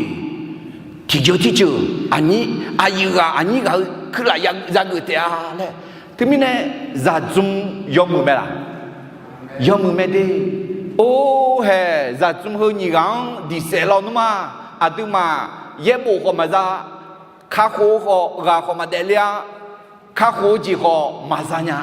Tiqjeuq tirceuq aqnyir, aqyuif ghaq aqnyir ghaq-eu kuirlaf yageuf taef-a laer. Teumirnae zaqdzmr yawmuiq mae laq? Yawmuiq mae de. Or hae, zaqdzmr heu nyiq ghaq-anr diqsaef lawnmr-aq, aqduimaf yaerbof khawf maqza, kakhof-eu khawf ghaq khawf maqdaef le-a, kakhof-eu jeq khawf maqza nya.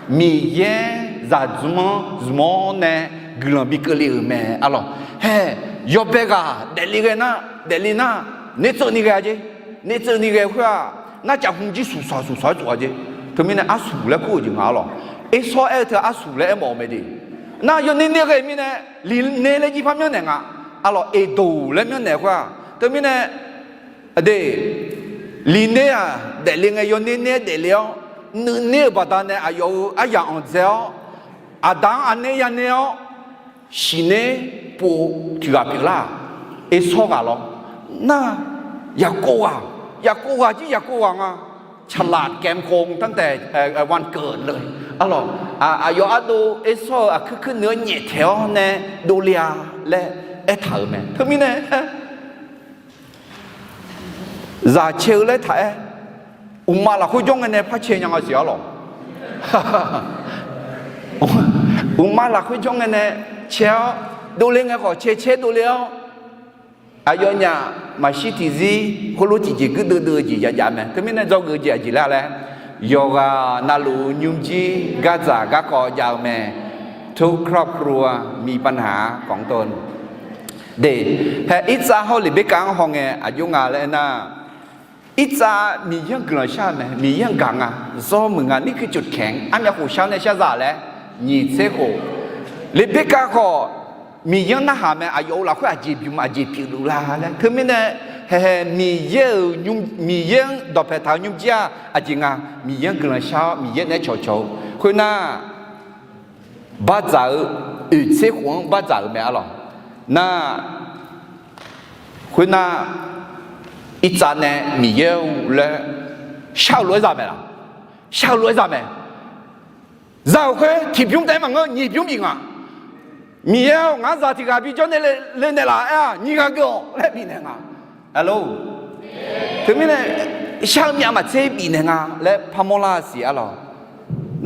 Miqyaer zaqdzmr-anr zmq-awr nae guiqlanq bi keuvle-euq mae arlawq. Hae, yawbae ghaq daefle ghae nar, daefle nar, nertseuvni ghae-a jeq. Nertseuvni ghae khoer-aq, narcaf hmq jir suqsaq suqsaq-aer tsov-a jeq. Teumirnae arsuq laer kur-euq jeq nga arlawq. Ersawr aer-eu teu arsuq laer aermawf-eu mae de. Nar yawner ner ghae mirnae, liqner laer jir par myanrnaeq nga. Arlawq, eqdoq laer myanrnaeq khoer-aq, teumirnae, aqde, liqner-aq daefle ngae yawner ner-aer daefle-awr, nuiner-euq baqdanae aqyawf-euq aryamq anqdzae-awr, aqda-anr aqner yaner-awr, siqner pov-eu tiq ghaq pyeuflar-aq, ersawr ghaq lawr. Nar, yaqkov ghaq, yaqkov ghaq jir yaqkov ghaq nga. ฉลาดแกมโกงตั้งแต่วันเกิดเลย arlawq. Aqyawf ardov ersawr-eu aqkuir kuir nuir-anr nyaef taeq-awr nae dovle-a laer aertaq-euq mae. Teumirnae zaq cae-eu laer taq-aer, uqmav lafkhoer jawr ngae nae par cae nya nga siq arlawq. Uqmav lafkhoer jawr ngae nae cae-awr, dovle ngae khawf cae caer dovle-awr, aqyawfnyaf maqshir tiqzir khoerlof tiqjeq guirdeuv deuv-eu jeq jav jav mae. Teumirnae dzawgeuf jeq aqjeq laer laer, yawqghaq navluf-eu nymrjir gardzaq garkawv jav-eu mae. ทุกครอบครัวมีปัญหาของตน De, hae, Irtsav hawr Leqberkav-anr hawngae aqjox nga laer aernar, Irtsav Miqyaer-anr guiqlanq shar-eu mae, Miqyaer-anr gaq nga, zawr muiq nga, nir kuir cuf kaeq-anr armyav khof shar nae shar za laer, nyiq tser khof. Leqberkav khawf, Miqyaer-anr narhaq mae, aqyawf-euq lafkhoer aqjeq bymq aqjeq pyeufluf la laer. Teumirnae, haehae, Miqyaer-euq, Miqyaer-anr dawqpae taq-eu nymrjir-aq aqjeq nga, Miqyaer-anr guiqlanq shar-awr Miqyaer naeq-aer cawqcawq-eu. Khoernar, bardzaq-eu, oeq tser khof-anr bardzaq-euq mae arlawq. Nar, khoernar, Irtsav nae Miqyaer-eu laer shar-eu lof-aer za mae laq? Shar-eu lof-aer za mae. Za-euq khoer tiqbymr taef-aer maqngeur, nyiq bymr bif nga. Miqyaer-or, ngar zaq tiq ghaq bijawr nae le naeqlaf aer-aq, nyiq ghaq geuf-awq laer bifnaeq nga. Aqlor, teumirnae shar-eu myav maqtser bifnaeq nga laer parmawr lar siq arlawq.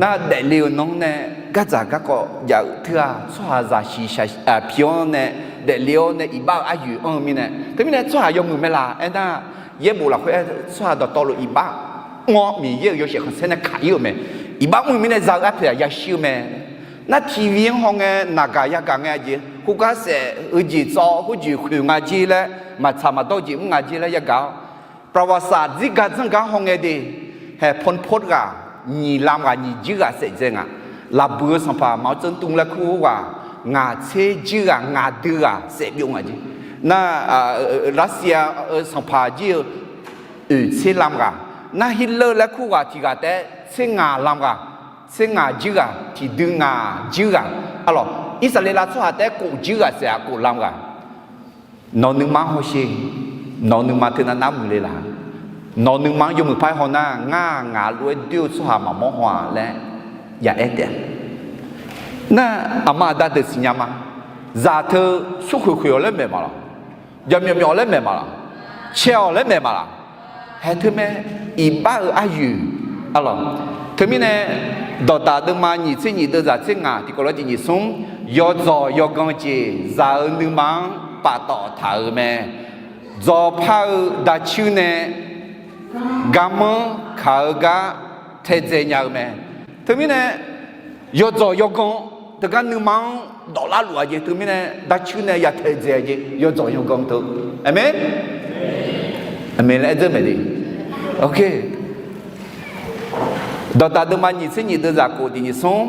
Nar daefle-eu nanr nae gardzaq garkawv jav-euq teughaq tsawrhaqzaq shiq shaq pi-awr nae daefle-awr nae iqbax-eu aryoeq anr-eu mirnae, teumirnae tsawrhaq yawmuiq mae laq aernar, yaerbof lafkhoer aer tsawrhaq dawqtawvluf iqbax mr-awr Miqyaer-euq yawshaef khanqsaer nae kaq-ir-euq mae. Iqbax mr-eu mirnae za-eu arpoeq-aq yashir-eu mae. Nar TV-anr hawngae naqgaq yagaq ngae aqjeq khoergar saef-eu jeq tsawv khoerjeq khoeq nga jer laer, maqtsaq maqdawr-eu jeq mr nga jer laer yagaq-awr, ประวัติศาสตร์ dzirgar dzanrgar hawngae de, hae, พลพล ghaq, nyiq lam ghaq nyiq jir ghaq saef dzae nga. Laqbuiq-eu sanqpaq 毛泽东 laer kur-eu ghaq, ngaq tser jir ghaq ngaq dui ghaq saef byov nga jer. Nar, Russia-eu sanqpaq jir-eu oeq tser lam ghaq, nar Hitler laer kur ghaq tiq ghaq taef-aer tser ngaq lam ghaq, tser ngaq jir ghaq tiqdui ngaq jir ghaq. Arlawq, Irsaqleqlav tsawrhaq taef-aer kof jir ghaq saef-aq kof lam ghaq. Nawq nuima-anr hawsher. Nawq nuima teunav nar muiqle laq? Nawq nuima-anr yawmuiq par-aer hawnar, ngar ngaq lof-aer doer-eu tsawrhaq maqmawr haw-aq laer ya aer taef-a. Nar, aqma aqda deuq siqnya ma. Zaq teu smrkhoeq khoeq-awq laer maeq ma laq? Jaqmyawf myawf-awq laer maeq ma laq? Cae-awq laer maeq ma laq? Hae teu mae, iqbax-euq aryoeq. Arlawq, teumirnae, dawqdaq deuvma nyiq tser nyiq deuvzaq tser ngaq tiqkawv lof-aer tiq nyiq smr, yawdzawq yawgan jeq zaq-eu nuima-anr paftawf taq-euq mae. Dzawqpar-eu dacuir nae garmanr kaq-eu gar taedzae nya-eu mae. Teumirnae, yawdzawq yawgan teugar nuima-anr dawflar luf-a jeq teumirnae, dacuir nae ya taedzae-a jeq yawdzawq yawgan teu. Aqmeq. Aqmeq laer aer dzeur maeq de. Ok. Dawqdaq deuvma nyiq tser nyiq deuvzaq kof tiq nyiq smr,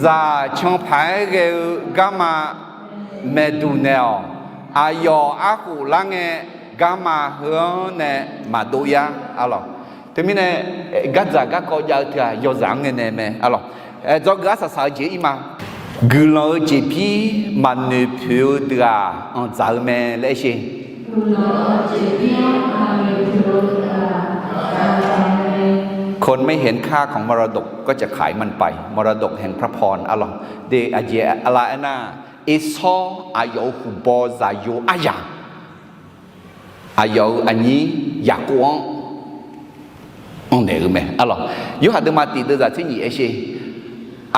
zaq can paq-aer ghae-eu garma maeqduq naeq-awq. Aqyawf arkhof lar ngae, garma heu-anr nae maqdov yar. Arlawq, teumirnae, gardzaq garkawv jav-eu teu-aq yawzaq-anr ngae nae mae. Arlawq, dzawgeuf arsaq saq-eu jeq ir ma. Guiqlanq-eu jeqbir maqnoeq poeq-eu deuq-aq, anqdzaq-eu mae laer aer sher. Kon maqhenq kar kawq มรดก ก็จะขายมันไป มรดกแห่งพระพร arlawq. Deuq aqjeq aqlaf aernar, Ersawr aqyawf-euq huqbaw zaqyo aryaq, aqyawf-euq aqnyir Yaqkov-anr anqnaeq-eu mae arlawq. Yorhaq deuvma tiq deuvzaq tser nyif aer sher.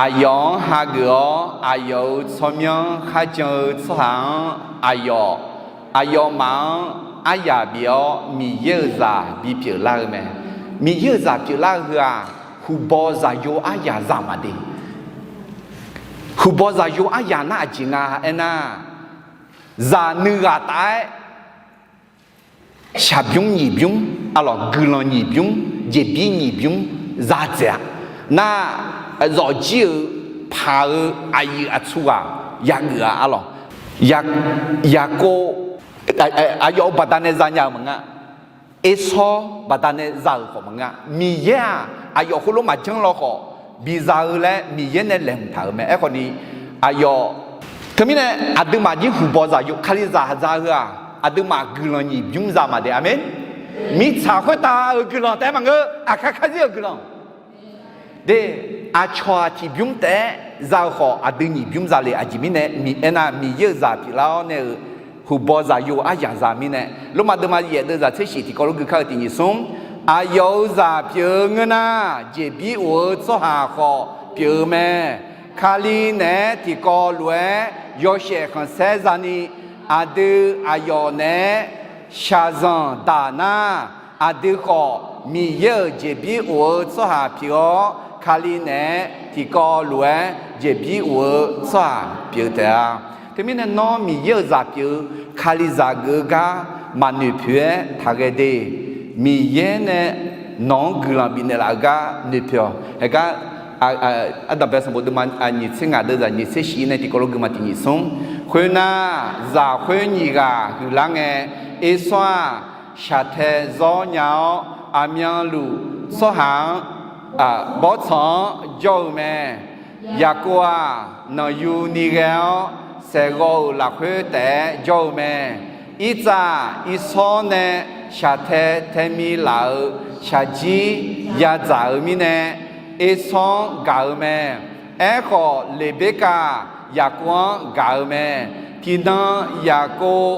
Aqyawf-anr hageuf-awr, aqyawf-euq tsawrmyanr kharjan-eu tsawrhaq-anr aqyawf, aqyawfmaf-anr aryaq bif-awr, Miqyaer-euq zaq bipyeuf lar-eu mae. Miqyaer-euq zaq pyeuflar-eu heu-aq, huqbaw zaqyo aryaq zaq maqde. Huqbaw zaqyo aryaq nar aqjeq nga aernar, zaq nuighaq taf-aer shaqbymr nyiq bymr, arlawq, guiqlanq nyiq bymr, jeqbir nyiq bymr za dzaeq-a. Nar, zawqjir-euq paq-eu aqyuif aqtsu ghaq yageuf-a arlawq. Yaqkov aqyawf-euq baqdanae zanya-euq maqngeur. Ersawr baqdanae za-euq khawf maqngeur. Miqyaer-aq, aqyawf heulof maqjanr law khawf, biza-eu laer Miqyaer nae laeqhmq taq-euq mae. Aerkhawf ni, aqyawf, teumirnae aqduimaf jir huqbaw zaqyo, Kalizaq za-eu heu-aq, aqduimaf guiqlanq nyiq bymr za maqde. Aqmeq. Mirtsaq khoertav-euq guiqlanq taef-aer maqngeur, aqkar karzir-euq guiqlanq. De, aqcawq-aq tiqbymr taef-aer za-eu khawf, aqdui nyiq bymr za le. Aqjeq mirnae, aernar, Miqyaer-euq zaq pyeuflar-awr nae-euq huqbaw zaqyo aryaq za mirnae, Lormav deuvma yaef deuvzaq tser shif tiqkawv lof gui kar-eu tiq nyiq smr, aqyawf-euq zaq pyeuf-eu ngeur nar, jeqbir of-eu tsawrhaq khawf pyeuf-eu mae. Kali naeq-aer tiqkawv lof-aer yawshaef khanqsaer zani, aqdui aqyawf naeq-aer shaqzanq daq nar, aqdui khawf Miqyaer-euq jeqbir of-eu tsawrhaq pyeuf-awr, Kali naeq-aer tiqkawv lof-aer jeqbir of-eu tsawrhaq pyeuf taef-a. Teumirnae nawr Miqyaer-euq zaq pyeuf-eu Kalizaq geuf-eu gar maqnoeq poeq-aer taqghae de. Miqyaer nae nawq-anr guiqlanq bifnaeq laf-eu gar noeqpoeq-awq. Haegar, Ardanqbae sanqbof deuvma nyiq tser ngaq deuvzaq nyiq tser shif nae tiqkawv lof gui ma tiq nyiq smr. Khoernar, zaq khoer nyiq ghaq huiqlar ngae, Ersawr-aq, shaqtae zawr nya-awr, aqmyanluf tsawrhaq-anr, bawrtsanq-anr jawr-eu mae. Yaqkov-aq, nanqyu ni ghae-awr, saeqghawv-euq lafkhoer taef-aer jawr-eu mae. Irtsav-aq, Irsawr nae shaqtae taemi laf-euq shaqjir yadzaq-euq mirnae, Ersawr-anr gaq-eu mae. Aerkhawf, Leqberkav-aq, Yaqkov-anr gaq-eu mae. Tiqnan Yaqkov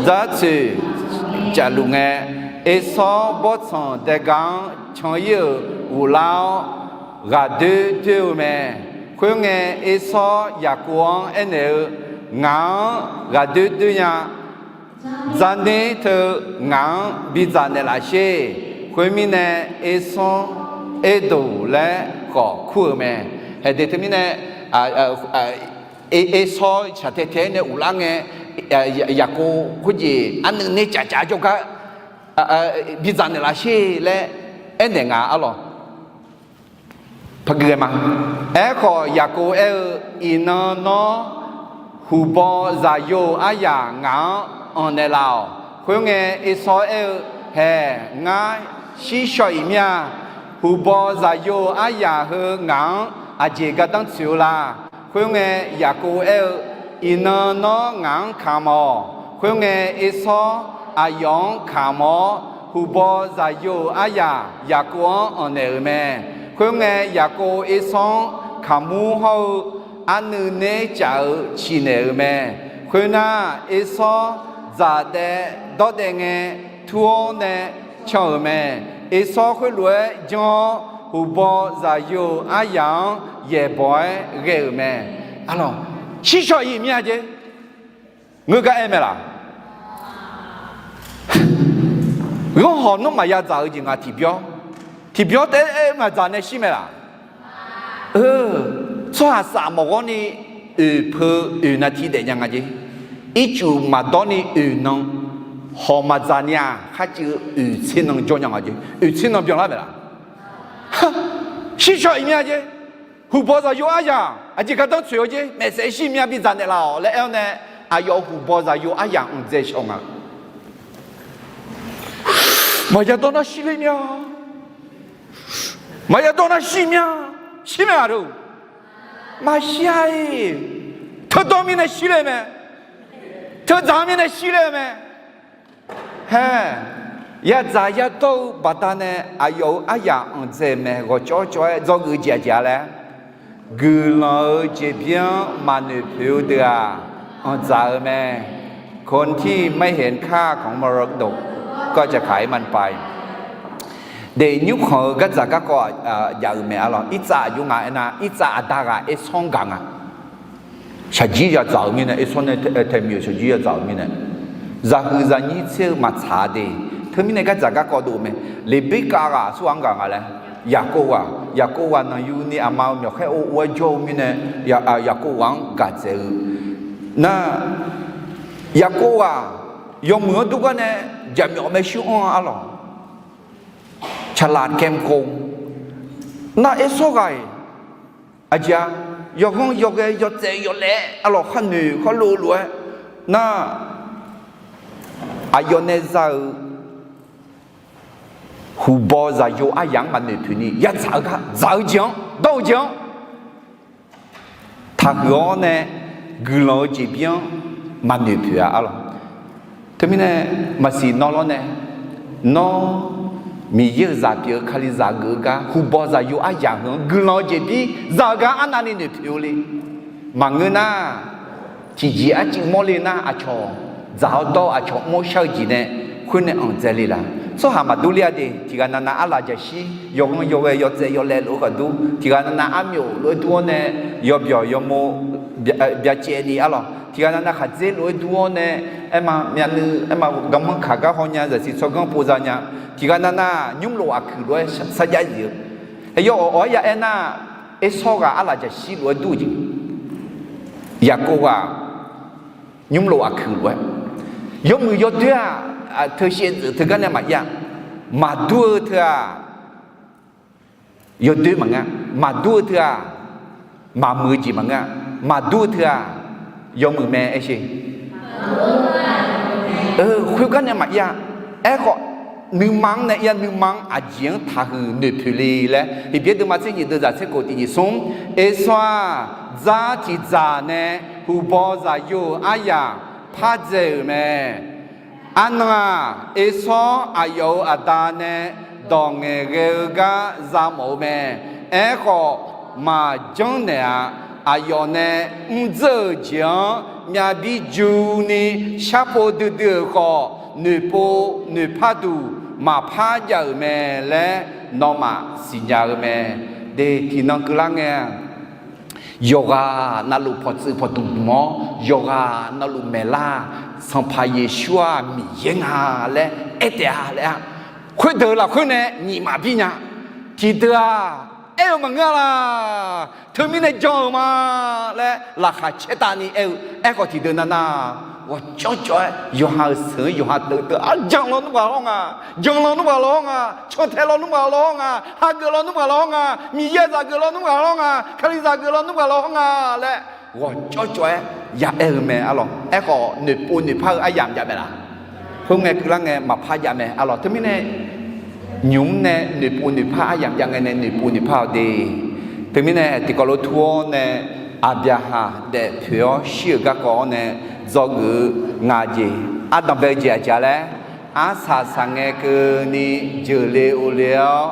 dzartsoeq cafluf ngae, Ersawr bawrtsanq daega-anr can-ir-euq ghoflar-awr, ghaqdoer doer-eu mae. Khoerngae, Ersawr Yaqkov-anr aernaeq-eu, Ngaq-anr ghaqdoer doer nya. Dzarner teu ngaq-anr bidzaq naeqlaf sher. Khoermirnae, Ersawr Erdoq laer khawf kur-euq mae. Haeq de teumirnae, Ersawr shaqtae tae-aer nae ghoflar ngae, Yaqkov khoerjeq arnuiv ner caf caf jawrgar bidzaq naeqlaf sher laer aernaeq nga arlawq. Paqgui ghae ma. Aerkhawf, Yaqkov aer-eu, Iqnan nawr huqbaw zaqyo-euq aryaq ngaq-anr anqnaeq laf-awq. Khoerngae, Ersawr aer-eu, Haeq, ngar shir shaw iq mir-a. Huqbaw zaqyo-euq aryaq heu ngaq-anr aqjeq gardanr tsoeq-eu la? Khoerngae, Yaqkov aer-eu, Iqnan nawr ngaq-anr kamq-awq. Khoerngae, Ersawr aqyawf-anr kamq-awr, huqbaw zaqyo-euq aryaq Yaqkov-anr anqnaeq-euq mae. Khoerngae, Yaqkov Ersawr-anr kaqmur hawr-eu arnuiv ner caf-eu ciqnaeq-euq mae. Khoernar, Ersawr dzaqdaev dawrdaev ngae, tur-awr nae can-euq mae. Ersawr khoerlof-aer janr-awr, huqbaw zaqyo-euq aryaq-anr yaeqbawq-aer ghae-euq mae. Arlawq, shir shaw iq mir-a jeq. Ngeur gar aer mae laq? Ghanr hawq nawr maqya dzaq-eu jeq nga tiqbyawr. Tiqbyawr taef-aer maqdzaq nae shir mae laq? Tsawrhaq saf mawf ghawr ni oeq peu oeq naqti daef nya nga jeq. Ircuf maqdawr ni oeq nan hawq maqdzaq ni-aq, kharcuiv oeq tser nan jawr nya nga jeq. Oeq tser nan byanlar mae laq? Shir shaw iq mir-a jeq. Huqbaw zaqyo aryaq aqjeq gardanr tsoeq-eu jeq, maeqsaef shir mir-a bidzaq naeqlaf-awq laer aer-awr nae, aqyawf huqbaw zaqyo aryaq mqdzae shaw nga. Maqya dawr nar shir ler mir-a. Maqya dawr nar shir mir-a. Shir mae-aq deuq. Maqshir-a-iq. Teudawr mirnae shir le mae. Teudzaq-eu mirnae shir le-eu mae. Haer, yadzaq yadawr-eu baqdanae aqyawf-euq aryamq anqdzaeq-euq mae. Ghawqcawv cawv-aer dzawgeuf jeq aqjeq-a laer, guiqlanq-eu jeqbir-anr maqnoeq poeq-eu deuq-aq, anqdzaq-eu mae. คนที่ไม่เห็นค่าของมรดกก็จะขายมันไป Deuq nymrkhanq-eu gardzaq garkawv jav-euq mae arlawq. Irtsav aqjox nga aernar, Irtsav aqda ghaq Ersawr-anr gaq nga. Shaqjir yadzaq-euq mirnae, Ersawr nae tae miq-euq shaqjir yadzaq-euq mirnae, zaqhuiq zaqnyir tser-eu maqtsaq de. Teumirnae gardzaq garkawv dov-eu mae. Leqbirkav ghaq aqsurghaq-anr gaq nga laer, Yaqkov ghaq, Yaqkov ghaq nanqyuni aqma-euq myawqkhaer ov ov-aer jawr-eu mirnae, Yaqkov ghaq-anr gaq dzaeq-eu. Nar, Yaqkov ghaq yawmuiq-anr durgar nae jaqmyawf maershuir anr-a arlawq. ฉลาดแกมโกง Nar, Ersawr ghaq-iq aqjeq-aq, yawghanr yawghae yawtsaev yawlaev arlawq, khar noeq khar lov lof-aer nar, aqyawf nae za-euq huqbaw zaqyo aryamq-anr maqnoeq poeq ni yadzaq-eu gar dzaq-eu jeq-anr dawr-eu jeq-anr taqhuiq-awr nae, guiqlanq-eu jeqbir-anr maqnoeq poeq-a arlawq. Teumirnae maqsiq nawr lawr nae, nawr Miqyaer-euq zaq pyeuf-eu Kalizaq geuf-eu gar huqbaw zaqyo aryamq heu-anr guiqlanq-eu jeqbir za-eu gar arnavni noeq poeq-eu le. Maqngeur nar, tiqjeq arcuiv mawrle nar aqcawq dzaq-awr dawr-eu aqcawq mr-awr shar-eu jeq nae khoer nae anqdzae le laf. Tsawrhaq maqdur ler-a de. Tiq ghaq navnav arlaq jaqshir yawghanr yawghae yawtsaev yawlaev lof-aer khawf dur, tiq ghaq navnav armyawf lof-aer dur-awr nae, yawbyawq yawmo byacaevni arlawq, tiq ghaq navnav khaqdzer lof-aer dur-awr nae, aerma myavnuiv aerma garmanr kaq gar haw nya, zaqsiq tsawrganr pov za nya, tiq ghaq navnav nymrlof aqkuiq lof-aer sarjax zif-eu. Aqyawf awq-awq-aer ya aernar, Ersawr ghaq arlaq jaqshir lof-aer dur-eu jeq, Yaqkov ghaq nymrlof aqkuiq lof-aer, yawmuiq yawdoer-aq, teu shaevdzeuf teugar nae maqir-a. Maqdur-eu teu-aq, yawdoer maqngeur-a. Maqdur-eu teu-aq, maqmuiq-eu jeq maqngeur-a. Maqdur-eu teu-aq, yawmuiq mae aershe. Khoergar nae maqir-a. Aerkhawf, nuima-anr nae ir-a. Nuima-anr aqjeq-anr taqhuiq noeqpoeq le laer Heqbyaer deuvma tser nyiq deuvzaq tser kof tiq nyiq smr, Ersawr-aq, dzar tiqdzaq nae huqbaw zaqyo-euq aryamq pardzae-euq mae. Arnan-aq, Ersawr aqyawf-euq aqda nae dawq ngaeqghae-eu gar za mawf-eu mae. Aerkhawf, maqjanr naeq-a. Aqyawf nae mrdzeur-euq jeq-anr myavbir juni sharpov duidui-euq khawf, noeqpov noeqpar duq maqpar jav-euq mae laer nawmaf siqnya-eu mae. De, tiqnan keuvlar ngae-a, yawqghaq navluf pawqtsuif pawqdmq dmq-awr, yawqghaq navluf maeqlar-aq, Sanqpaq Yeqsur-aq Miqyaer nga laer aer taef-a laer-a. Khoerdeuq lafkhoer nae nyiq maqbir nya. Tiqdeuq-aq, aer-eu maqngeur-a laq. Teumirnae jan-euq ma laer laqkhaq caertavni aer-eu. Aerkhawf tiqdeuq navnav ghawqcawv cawv-aer yawqha-euq seuq-anr yawqha deuv deuv-ar, jan lawnmr ghaq lawr nga, jan lawnmr ghaq lawr nga, cantae lawnmr ghaq lawr nga, hageuf lawnmr ghaq lawr nga, Miqyaer zaq geuf lawnmr ghaq lawr nga, Kalizaq geuf lawnmr ghaq lawr nga laer ghawqcawv cawv-aer ya aer-eu mae arlawq. Aerkhawf noeqpov noeqpar-eu aryamq jav mae laf. Khoerngae keuvlar ngae maqpar jav mae arlawq. Teumirnae nymq-mr nae noeqpov noeqpar aryamq jav ngae nae noeqpov noeqpar-awq de. Teumirnae tiqkawv lof tur-awr nae, Aqbyaqhaq daefpoeq-awr shir-euq garkawv-awr nae dzawgeuf-eu ngaq jeq ardanqbae-eu jeq aqjeq-a laer, arsaq saqngae keuvni jeuqle ovle-awr,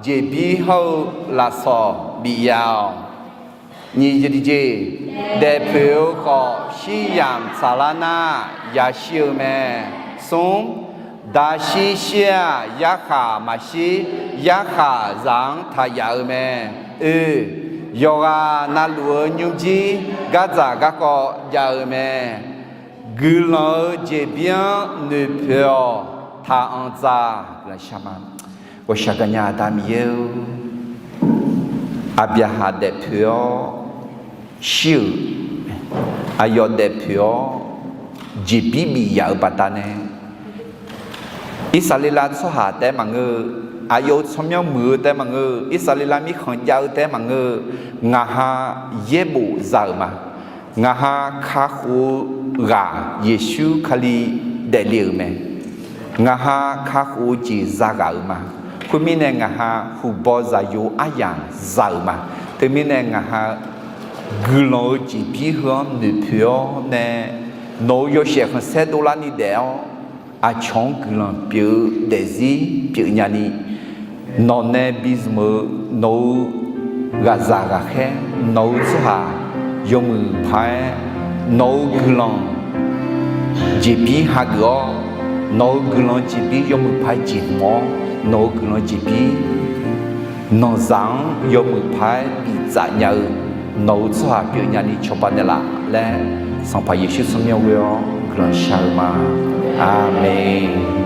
jeqbir hawr-eu lafsawq bif ya-awq. Nyiq jeq tiqjeq, daefpoeq-eu khawf shiryamq tsaqlar nar yashir-eu mae. Smr, daqshir shir-aq yarkhaq maqshir, yarkhaq zaq-anr taq yaf-eu mae. Oe, yawqghaq navluf-eu nymrjir gardzaq garkawv jav-eu mae. Guiqlanq-eu jeqbir-anr noeqpoeq-awq. Taqanq dzaq. Ghawqshaq gaqnya Aqda Miqyaer-or, Aqbyaqhaq daefpoeq-awr shir-euq, aqyawf daefpoeq-awr jeqbir bif yaf-euq baqdanae, Irsaqleqlav tsawrhaq taef-aer maqngeur-eu, aqyawf-euq tsawrmyanr muiq-eu taef-aer maqngeur-eu, Irsaqleqlav mirkhanq jav-eu taef-aer maqngeur-eu, ngaq ha yaerbof za-euq ma. Ngaq ha kakhof-eu ghaq Yeqsur Kali daefle-euq mae. Ngaq ha kakhof-eu jeq zaghaq-euq ma. Khoermirnae ngaq ha huqbaw zaqyo aryamq za-euq ma. Teumirnae ngaq ha guiqlanq-euq jeqbir heu-anr noeqpoeq-awr nae, nawq-euq yawshaef khanqsaer dovlarni daef-awr, aqcawq-anr guiqlanq pyeuf-eu daefzir pyeufnya ni, nawq nae bizmq-eu nawq-euq ghaqzaq ghaqkhaer, nawq-euq tsawrhaq yawmuiq paq-aer, nawq-euq guiqlanq jeqbir hageuf-awr, nawq-euq guiqlanq jeqbir yawmuiq paq-aer jeqhmq-awr, nawq-euq guiqlanq jeqbir nanqzaq-anr yawmuiq paq-aer biftsaf nya-eu nawq-euq tsawrhaq pyeufnya ni cawba naeqlaf laer, Sanqpaq Yeqsur tsawrmyanr ghoe-awr guiqlanq shar-eu ma. Aqmeq.